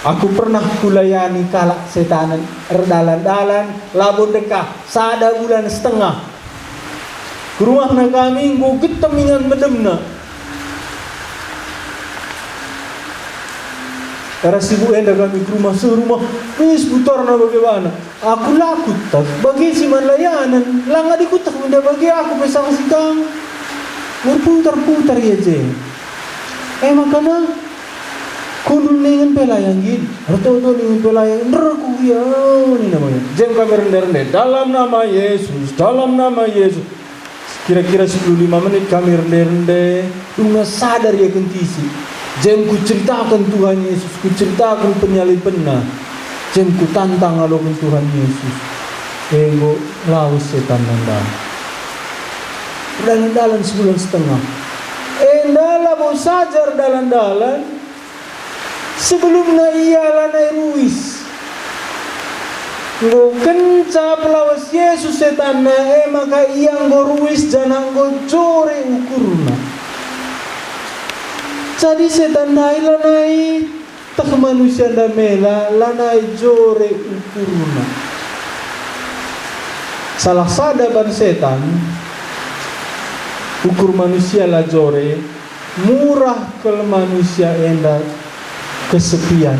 Aku pernah kulayani kalak setanen erdalan-dalan, labo ndekah, sada bulan setengah. Ku rumahna kami enggo getem ingan medemna. Era sibuk enda kami ku rumah, seh rumah, mis putarna bage bana. Aku la kueteh, bage si man layanen, la ngadi kueteh enda bage aku pe saksi kam. Erputar-putar ia je. E maka na, kundul ningen pe la ia nggit, ertoto ningen pe la ia, nderkuh ia, nina bage. Jem kami rende-rende, "Dalam nama Yesus, dalam nama Yesus." Kira-kira sepuluh lima menit kami rende-rende, dungna sadar ia kentisik. Jem kuceritaken Tuhan Yesus, kuceritaken penyalibenNa. Jem kutantang ngaloken Tuhan Yesus. Enggo lawes setan nandai. Erdalan-dalan sebulan setengah. Enda labo saja erdalan-dalan, sebelumna ia lanai ruis. Enggo kenca pelawes Jesus setanna, e maka ia enggo ruis janah enggo jore ukurna. Jadi setan ndai lanai teh manusia enda mela, lanai jore ukurna. Salah sada ban setan, ukur manusia la jore, murah kal manusia enda kesepian,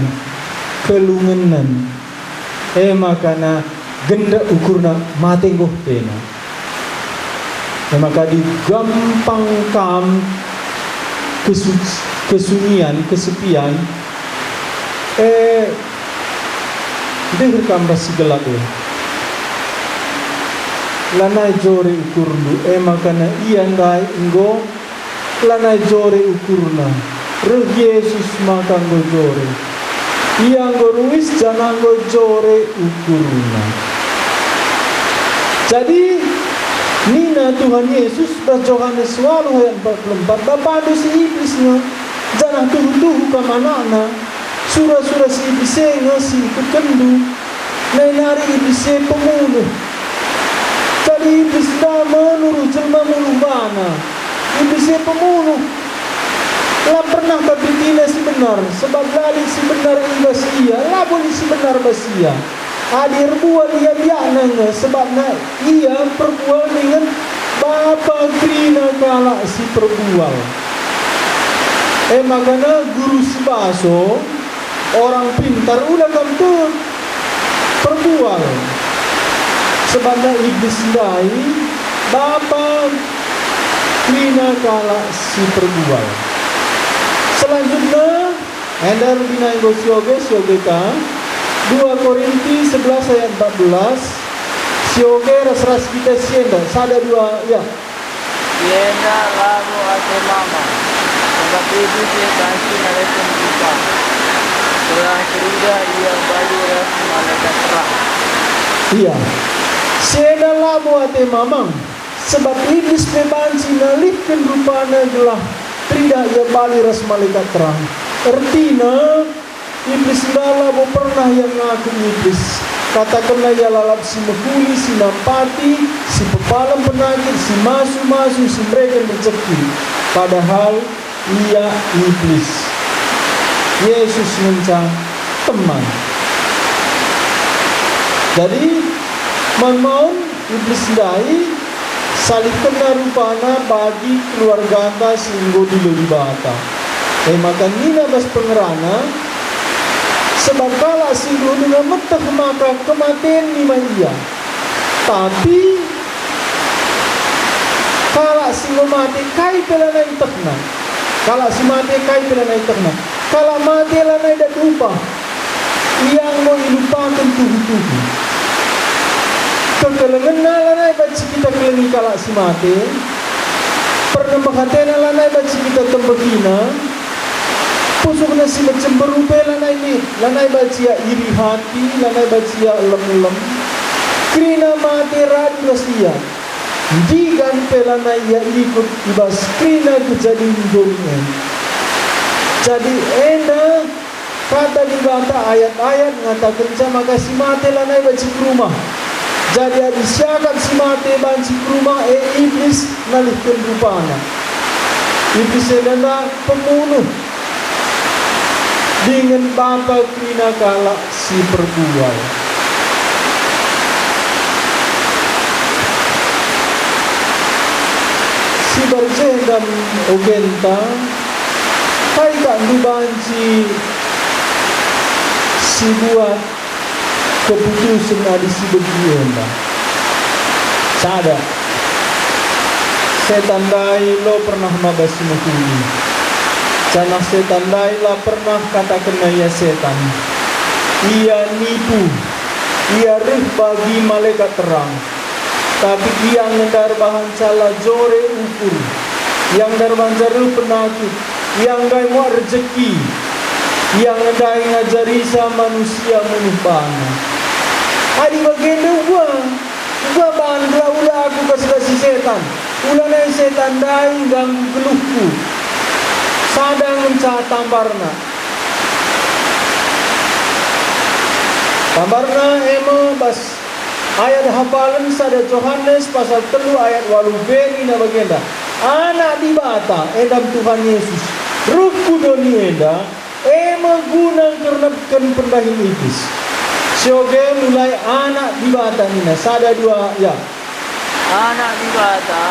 kelungenen. E maka na gendek ukurna mate enggo tena. E maka digampang kam kesu-, kesunyian, kesepian, e, deher kam ras si gelap e. Lanai jore ukurndu, e maka na ia ndai enggo lanai jore ukurna. Reh Jesus maka enggo jore. Ia enggo ruis janah enggo jore ukurna. Jadi, nina Tuhan Yesus bas Johanes waluh ayat empat puluh empat, "Bapandu si Iblis nge, janah tuhu-tuhu kam anakna." Sura-sura si Iblis e nge si ikutkenndu. Nai nari Iblis e pemuluh. Jadi Iblis ndai me nuruh jelma muluh bana. Iblis e pemuluh. La pernah ka lit si benar, sebab la lit si benar i bas ia, labo lit si benar bas ia. Adi erbual ia biakna nge, sebabna ia perbual dingen bapa kerina kalak si perbual. E maka na guru si baso, orang pintar, ula kam tek perbual. Sebabna Iblis ndai bapa kerina kalak si perbual. Selanjutna, enda rubina enggo sioge, sioge ka. Dua Korinti sebelas ayat empat belas. Sioge ras-ras kita si enda. Sada, dua, ya. Si enda labo ate mama, Tapi Iblis e banci nalihken rupa, gelah teridah ia bali ras malekat terang. Ia, si enda labo ate mamang, sebab Iblis pe banci nalihken rupana gelah teridah ia bali ras malekat terang. Ertina, Iblis enda labo pernah ia ngaku Iblis. Katakenna ia lalap si mehuli, si nampati, si pepalem penakit, si masu-masu, si mereken rejeki. Padahal ia Iblis. Yesus ngenca teman. Jadi, man maun Iblis ndai salihkenna rupana bagi keluarganta si enggo dilo Dibata. E maka nina bas pengerana, sebab kalak si nggo denga meteh maka kematen nima ia. Tapi kalak si enggo mate kai pe lanai ietehna. Kalak si mate kai pe lanai ietehna. Kalak mate lanai dat upah. Ia enggo ilupaken tuhu-tuhu. Kekelengenna lanai banci kita kelengi kalak si mate. Pernembeh atena lanai banci kita tembehina. Pusuhna si mecemberu pe lanai lit, lanai banci ia iri hati, lanai banci ia elem-elem. Kerina mate radu ras ia. Ndigan pe lanai ia ikut i bas kerina kejadin doni e. Jadi enda kata Dibata, ayat-ayat ngatakenca maka si mate lanai banci kerumah. Jadi adi siakap si mate banci kerumah, e Iblis nalihken rupana. Iblis enda pembunuh dingen bapa kerina kalak si perbual. Si barjenda ogenta, kai kap ndu banci sibuat keputusen adi si begi enda? Sada, setan ndai lo pernah maba si mehuli, janah setan ndai la pernah katakenna ia setan. Ia nipu, ia reh bagi malekat terang, tapi ia nge enda erbahanca la jore ukur. Ia nge enda erbahanca reh penakit, ia nge ndai muat rejeki, ia nge ndai ngajarisa manusia munuh bana. Adi bagenda uga, uga bandu la ula aku kasih-kasih setan, ulanai setan ndai ngganggu geluhku. Sada ngenca tambarna. Tambarna e me bas ayat hapalen sada Johanes pasal telu ayat walu b nina bagenda, Anak Dibata, enda me Tuhan Yesus, reh ku doni enda, e me guna ngkernepken pendahin Iblis. Sioge mulai Anak Dibata nina, sada dua, ya. Anak Dibata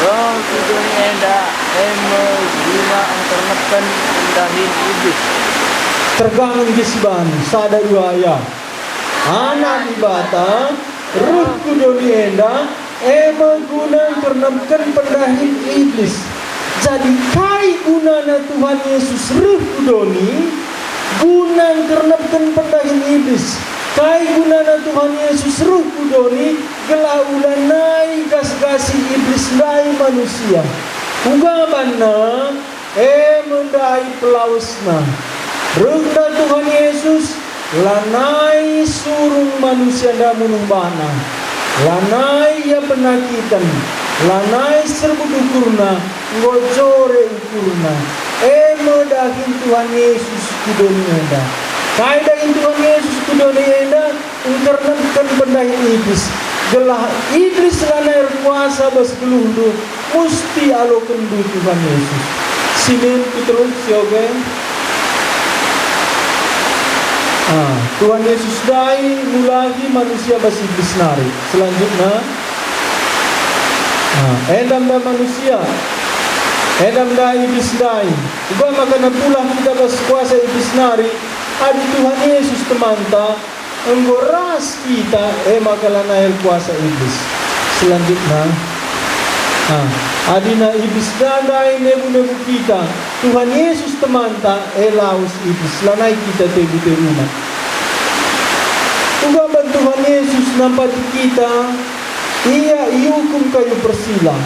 reh ku doni enda, e me guna ngkernepken pendahin Iblis. Tergangen ge si bandu, sada dua, ya. Anak Dibata reh ku doni enda, e me guna ngkernepken pendahin Iblis. Jadi kai gunana Tuhan Yesus reh ku doni? Guna ngkernepken pendahin Iblis. Kai gunana Tuhan Yesus reh ku doni? Gelah ulanai gas-gasi Iblis ndai manusia. Uga banna, e me ndai pelawesna. Rehna Tuhan Yesus lanai surung manusia enda munuh bana, lanai ia penakiten, lanai serbut ukurna, enggo jore ukurna. E me dahin Tuhan Yesus ku doni enda. Kai dahin Tuhan Yesus ku doni enda? Ngkernepken pendahin Iblis, gelah Iblis lanai erkuasa bas geluhndu, musti alokenndu Tuhan Yesus. Simen Petrus, sioge. Ah, Tuhan Yesus ndai mulahi manusia bas Iblis nari. Selanjutna, ah, enda me ndai manusia, enda me ndai Iblis ndai. Uga maka napulah kita bas kuasa Iblis nari, adi Tuhan Yesus temanta, enggo ras kita, e maka lanai erkuasa Iblis. Selanjutna, nah, adina Iblis ndai nebu-nebu kita, Tuhan Yesus temanta, e lawes Iblis, lanai kita tebu-tebuna. Uga ban Tuhan Yesus nampati kita, Ia iukum kayu persilang.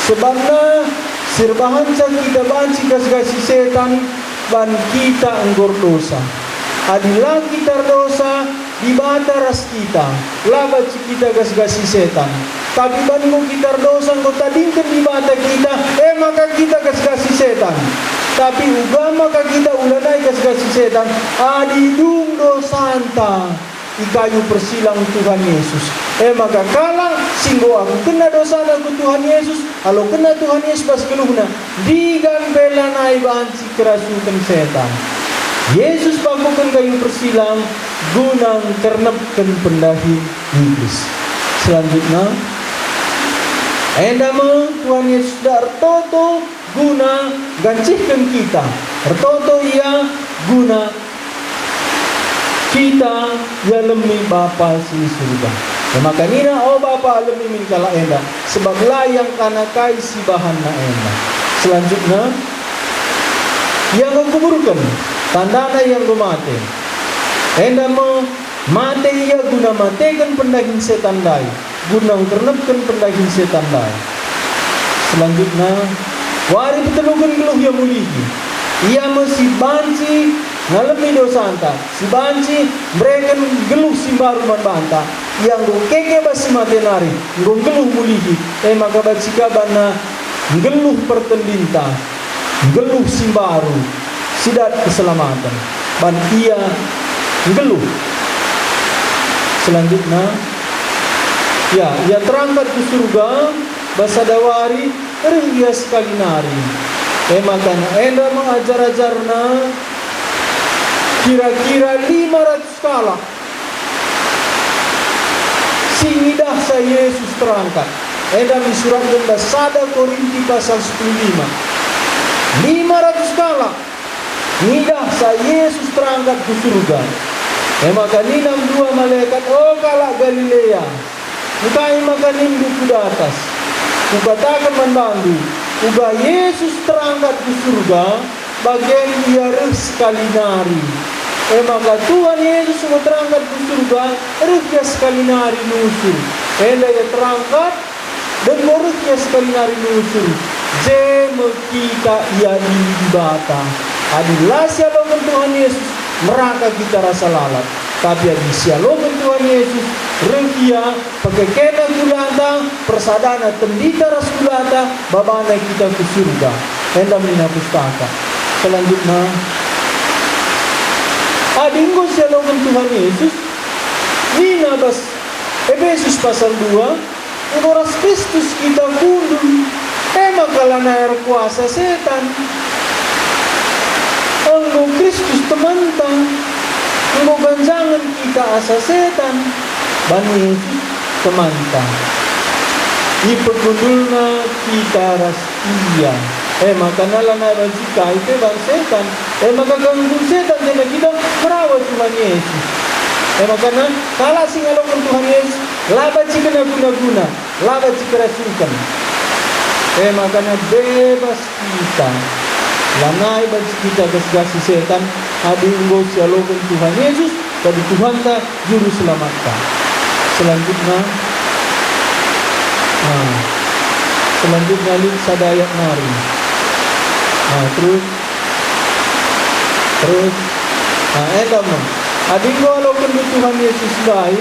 Sebabna Si erbahanca kita banci gasgasi setan, ban kita enggo erdosa. Adi la kita erdosa, Dibata ras kita, la banci kita gasgasi setan. Tapi ban enggo kita erdosa, enggo tadingken Dibata kita, e maka kita gasgasi setan. Tapi uga maka kita ulanai gasgasi setan, adi dung dosanta i kayu persilang Tuhan Yesus. E maka kalak si enggo akapkenna dosana ku Tuhan Yesus, alokenna Tuhan Yesus bas geluhna, ndigan pe lanai banci kerasuken setan. Yesus pakuken kayu persilang guna ngkernepken pendahin Iblis. Selanjutna, enda me Tuhan Yesus da ertoto guna gancihken kita. Ertoto Ia guna kita ialemi Bapa si i Surga. E maka nina, "O Bapa, alemi min kalak enda, sebab la iangkana kai si ibahanna enda." Selanjutna, Ia enggo kuburken, tandana Ia enggo mate. Enda me, mate Ia guna mateken pendahin setan ndai, guna ngkernepken pendahin setan ndai. Selanjutna, wari peteluken nggeluh Ia mulihi. Ia me si banci ngalemi dosanta, si banci mereken nggeluh si mbaru man banta. Ia enggo keke bas si mate nari, enggo nggeluh mulihi, e maka banci ka banna nggeluh pertendinta, nggeluh si mbaru, si dat keselamaten, ban Ia nggeluh. Selanjutna, ya, Ia terangkat ku Surga, bas sada wari reh Ia sekali nari. E maka enda me ajar-ajarNa, kira-kira lima ratus kalak si ngidahsa Yesus terangkat. Enda me isuratken bas sada Korinti pasal sepuluh lima. Lima ratus kalak ngidahsa Yesus terangkat ku Surga. E maka nina me dua malekat, "O kalak Galilea, engkai maka nimndu ku datas? Kukataken man bandu, uga Yesus terangkat ku Surga, bagen Ia reh sekali nari." E maka Tuhan Yesus enggo terangkat ku Surga, reh Ia sekali nari nusur. Enda Ia terangkat, enggo reh Ia sekali nari nusur, je me kita iadili Dibata. Adi la sialoken Tuhan Yesus, neraka kita rasa lalap. Tapi adi sialoken Tuhan Yesus, reh Ia, pekekena gulanta, persadana tendita ras gulanta, babana kita ku Surga. Enda me nina Pustaka. Selanjutna, adi enggo sialoken Tuhan Yesus, nina bas Epesus pasal dua, enggo ras Kristus kita kundul, e maka lanai erkuasa setan. Enggo Kristus temanta, enggo ganjangen kita asa setan, ban Yesus temanta. Ipekundulna kita ras Ia. E maka lanai banci kai pe ban setan. E maka ganggu setan jenda kita merawa Tuhan Yesus. E maka kalak si ngaloken Tuhan Yesus la banci kena guna-guna, la banci kerasuken. E maka bebas kita. Lanai banci kita gasgasi setan, adi enggo sialoken Tuhan Yesus, jadi Tuhanta, Juru Selamatta. Selanjutna, nah, selanjutna lit sada ayat nari. Nah, terus, terus, nah, enda me. Adi enggo alokenndu Tuhan Yesus ndai,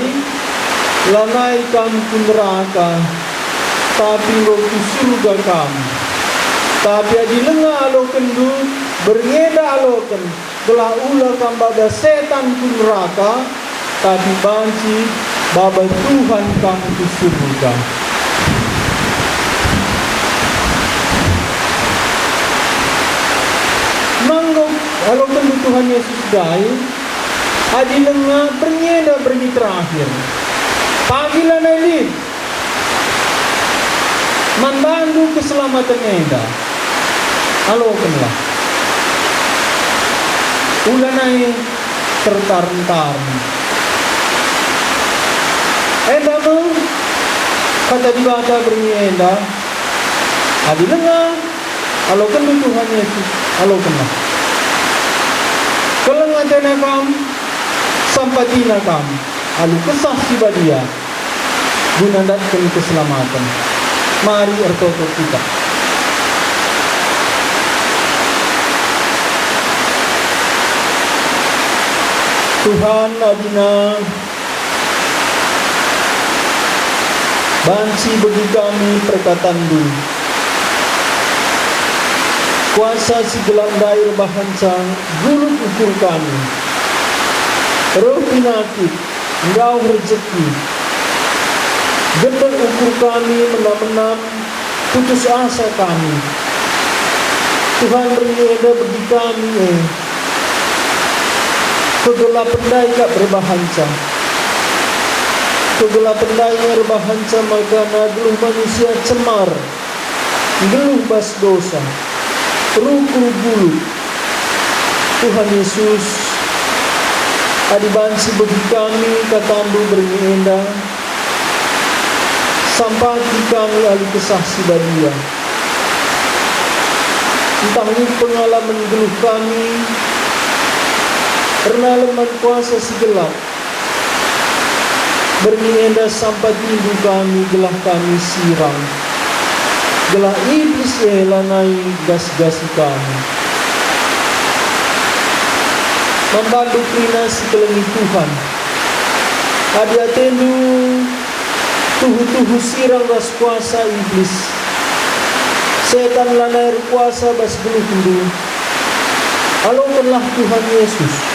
lanai kam ku neraka, tapi enggo ku Surga kam. Tapi adi langa alokenndu, berngi enda aloken, gelah ula kam baba setan ku neraka, tapi banci baba Tuhan kam ku Surga. Manggo alokenndu Tuhan Yesus ndai, adi langa, berngi enda berngi terakhir. Pagi lanai lit man bandu keselamaten enda. Alokenlah. Ulanai tertarem-tarem. Enda me kata Dibata berngi enda, adi langa alokenndu Tuhan Yesus, alokenlah. Keleng atena kam, sampatina kam, alu Kesah Si Badia, guna ndatken keselamaten. Mari ertoto kita. Tuhan, adina banci begi kami perkatanNdu. Kuasa si gelap ndai erbahanca gulut ukur kami. Reh pinakit, ndauh rejeki, gendek ukur kami, menam-menam putus asa kami. Tuhan, berngi enda begi kami, e. Kegelapen ndai kap erbahanca. Kegelapen ndai nge erbahanca maka geluh manusia cemar, nggeluh bas dosa, rukur gulut. Tuhan Yesus, adi banci begi kami kataNdu berngi enda, sampati kami alu Kesah Si Badia. Ntah lit pengalamen geluh kami, ernalem man kuasa si gelap, berngi enda sampatindu kami gelah kami sirang, gelah Iblis e lanai gas-gasi kami. Man bandu kerina si kelengi Tuhan, adi atendu tuhu-tuhu sirang ras kuasa Iblis, setan lanai erkuasa bas geluhndu, alokenlah Tuhan Yesus.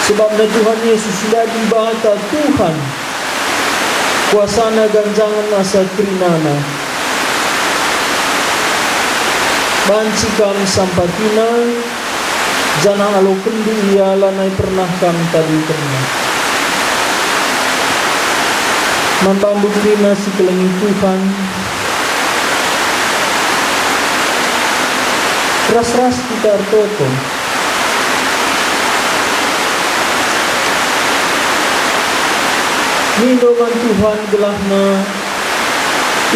Sebabna Tuhan Yesus ndai Dibata Tuhan, kuasaNa ganjangen asa kerinana. Banci kam sampatiNa, janah alokenndu Ia lanai pernah kam tadingkenNa. Man bandu kerina si kelengi Tuhan, ras-ras kita ertoto. Mindo man Tuhan gelahNa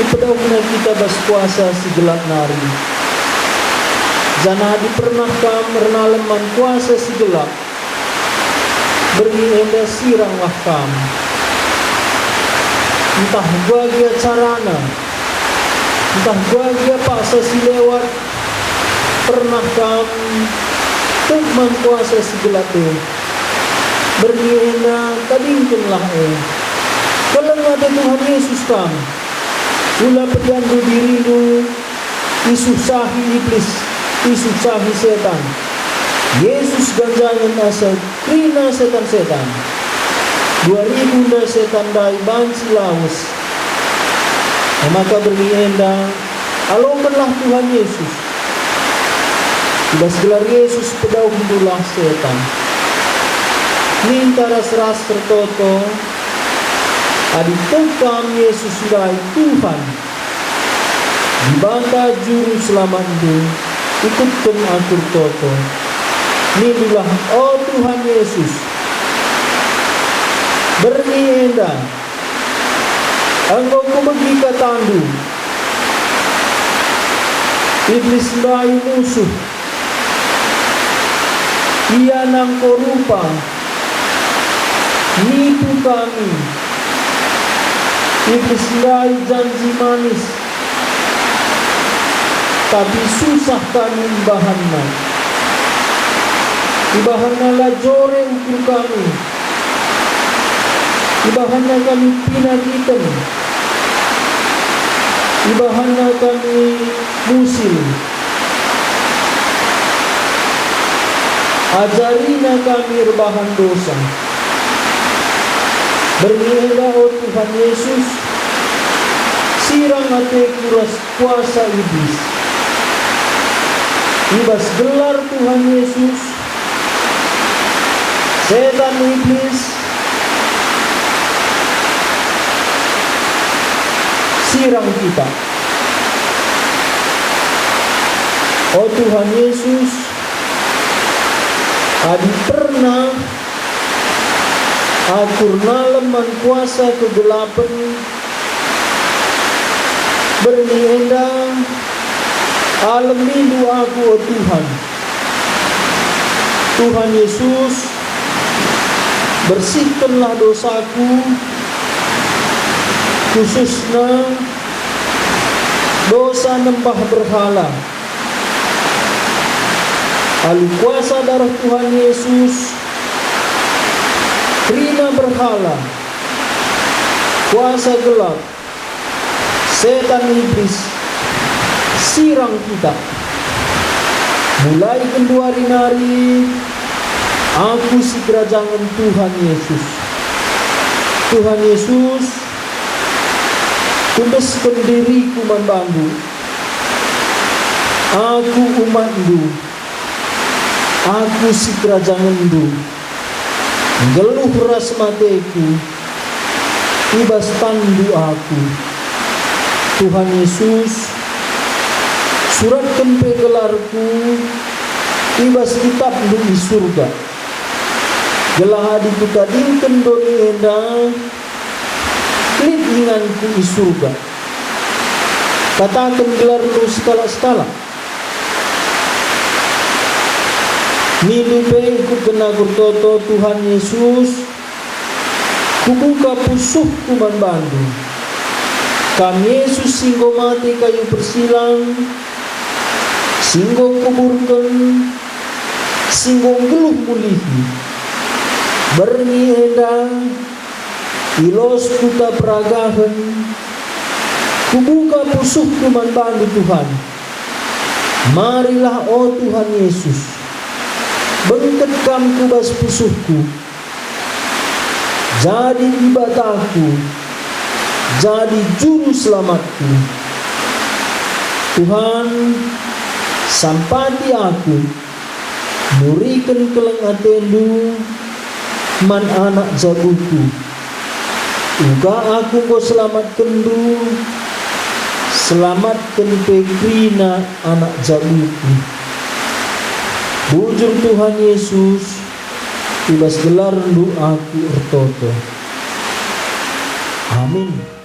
ipedauhNa kita bas kuasa si gelap nari. Janah adi pernah kam ernalem man kuasa si gelap, berngi enda siranglah kam. Ntah uga gia carana, ntah uga gia paksa si lewat, pernah kam tek man kuasa si gelap e, berngi enda tadingkenlah e. Keleng ate Tuhan Yesus kam. Ula pedianndu dirindu isuhsahi Iblis, isuhsahi setan. Yesus ganjangen asa kerina setan-setan. Dua ribu ndai setan ndai banci lawes. E maka berngi enda, alokenlah Tuhan Yesus. I bas gelar Yesus pedauhndulah setan. Ninta ras-ras ertoto, adi tek kam Yesus ndai Tuhan, Dibata Juru Selamatndu, ikutken aku ertoto. Nindulah, "O Tuhan Yesus, berngi enda enggo kubegi kataNdu. Iblis ndai musuh, ia nangko rupa, nipu kami. Iblis ndai janji manis, tapi susah kami ibahanna. Ibahanna la jore ukur kami. Ibahanna kami pinakiten. Ibahanna kami musil. Ajarina kami erbahan dosa." Berngi enda, o Tuhan Yesus, sirang ateku ras kuasa Iblis. I bas gelar Tuhan Yesus, setan Iblis, sirang kita. O Tuhan Yesus, adi pernah aku ernalem man kuasa kegelapen, berngi enda alemindu aku, o Tuhan. Tuhan Yesus, bersihkenlah dosaku, khususna dosa nembah berhala. Alu kuasa dareh Tuhan Yesus, kerina berhala, kuasa gelap, setan iblis, sirang kita. Mulai genduari nari, aku sikerajangen Tuhan Yesus. Tuhan Yesus, kuendesken diriku man bandu. Aku umatndu, aku sikerajangenndu, nggeluh ras mateku, i bas tanNdu aku. Tuhan Yesus, suratken pe gelarku i bas kitapNdu i Surga, gelah adi kutadingken doni enda, lit inganku i Surga. Kataken gelarNdu sekalak-sekalak. Nindu pe ikutken aku ertoto, Tuhan Yesus, kubuka pusuhku man bandu. Kam Yesus si enggo mate kayu persilang, si enggo kuburken, si enggo nggeluh mulihi. Berngi enda, i los kuta peragahen, kubuka pusuhku man bandu, Tuhan. Marilah, o Tuhan Yesus, bengket Kam ku bas pusuhku. Jadi Dibataku, jadi Juru Selamatku. Tuhan, sampati aku, nuriken keleng ateNdu man anak jabuku. Uga aku enggo selamatkenNdu, selamatken pe kerina anak jabuku. Bujur Tuhan Yesus, i bas gelarNdu aku ertoto. Amin.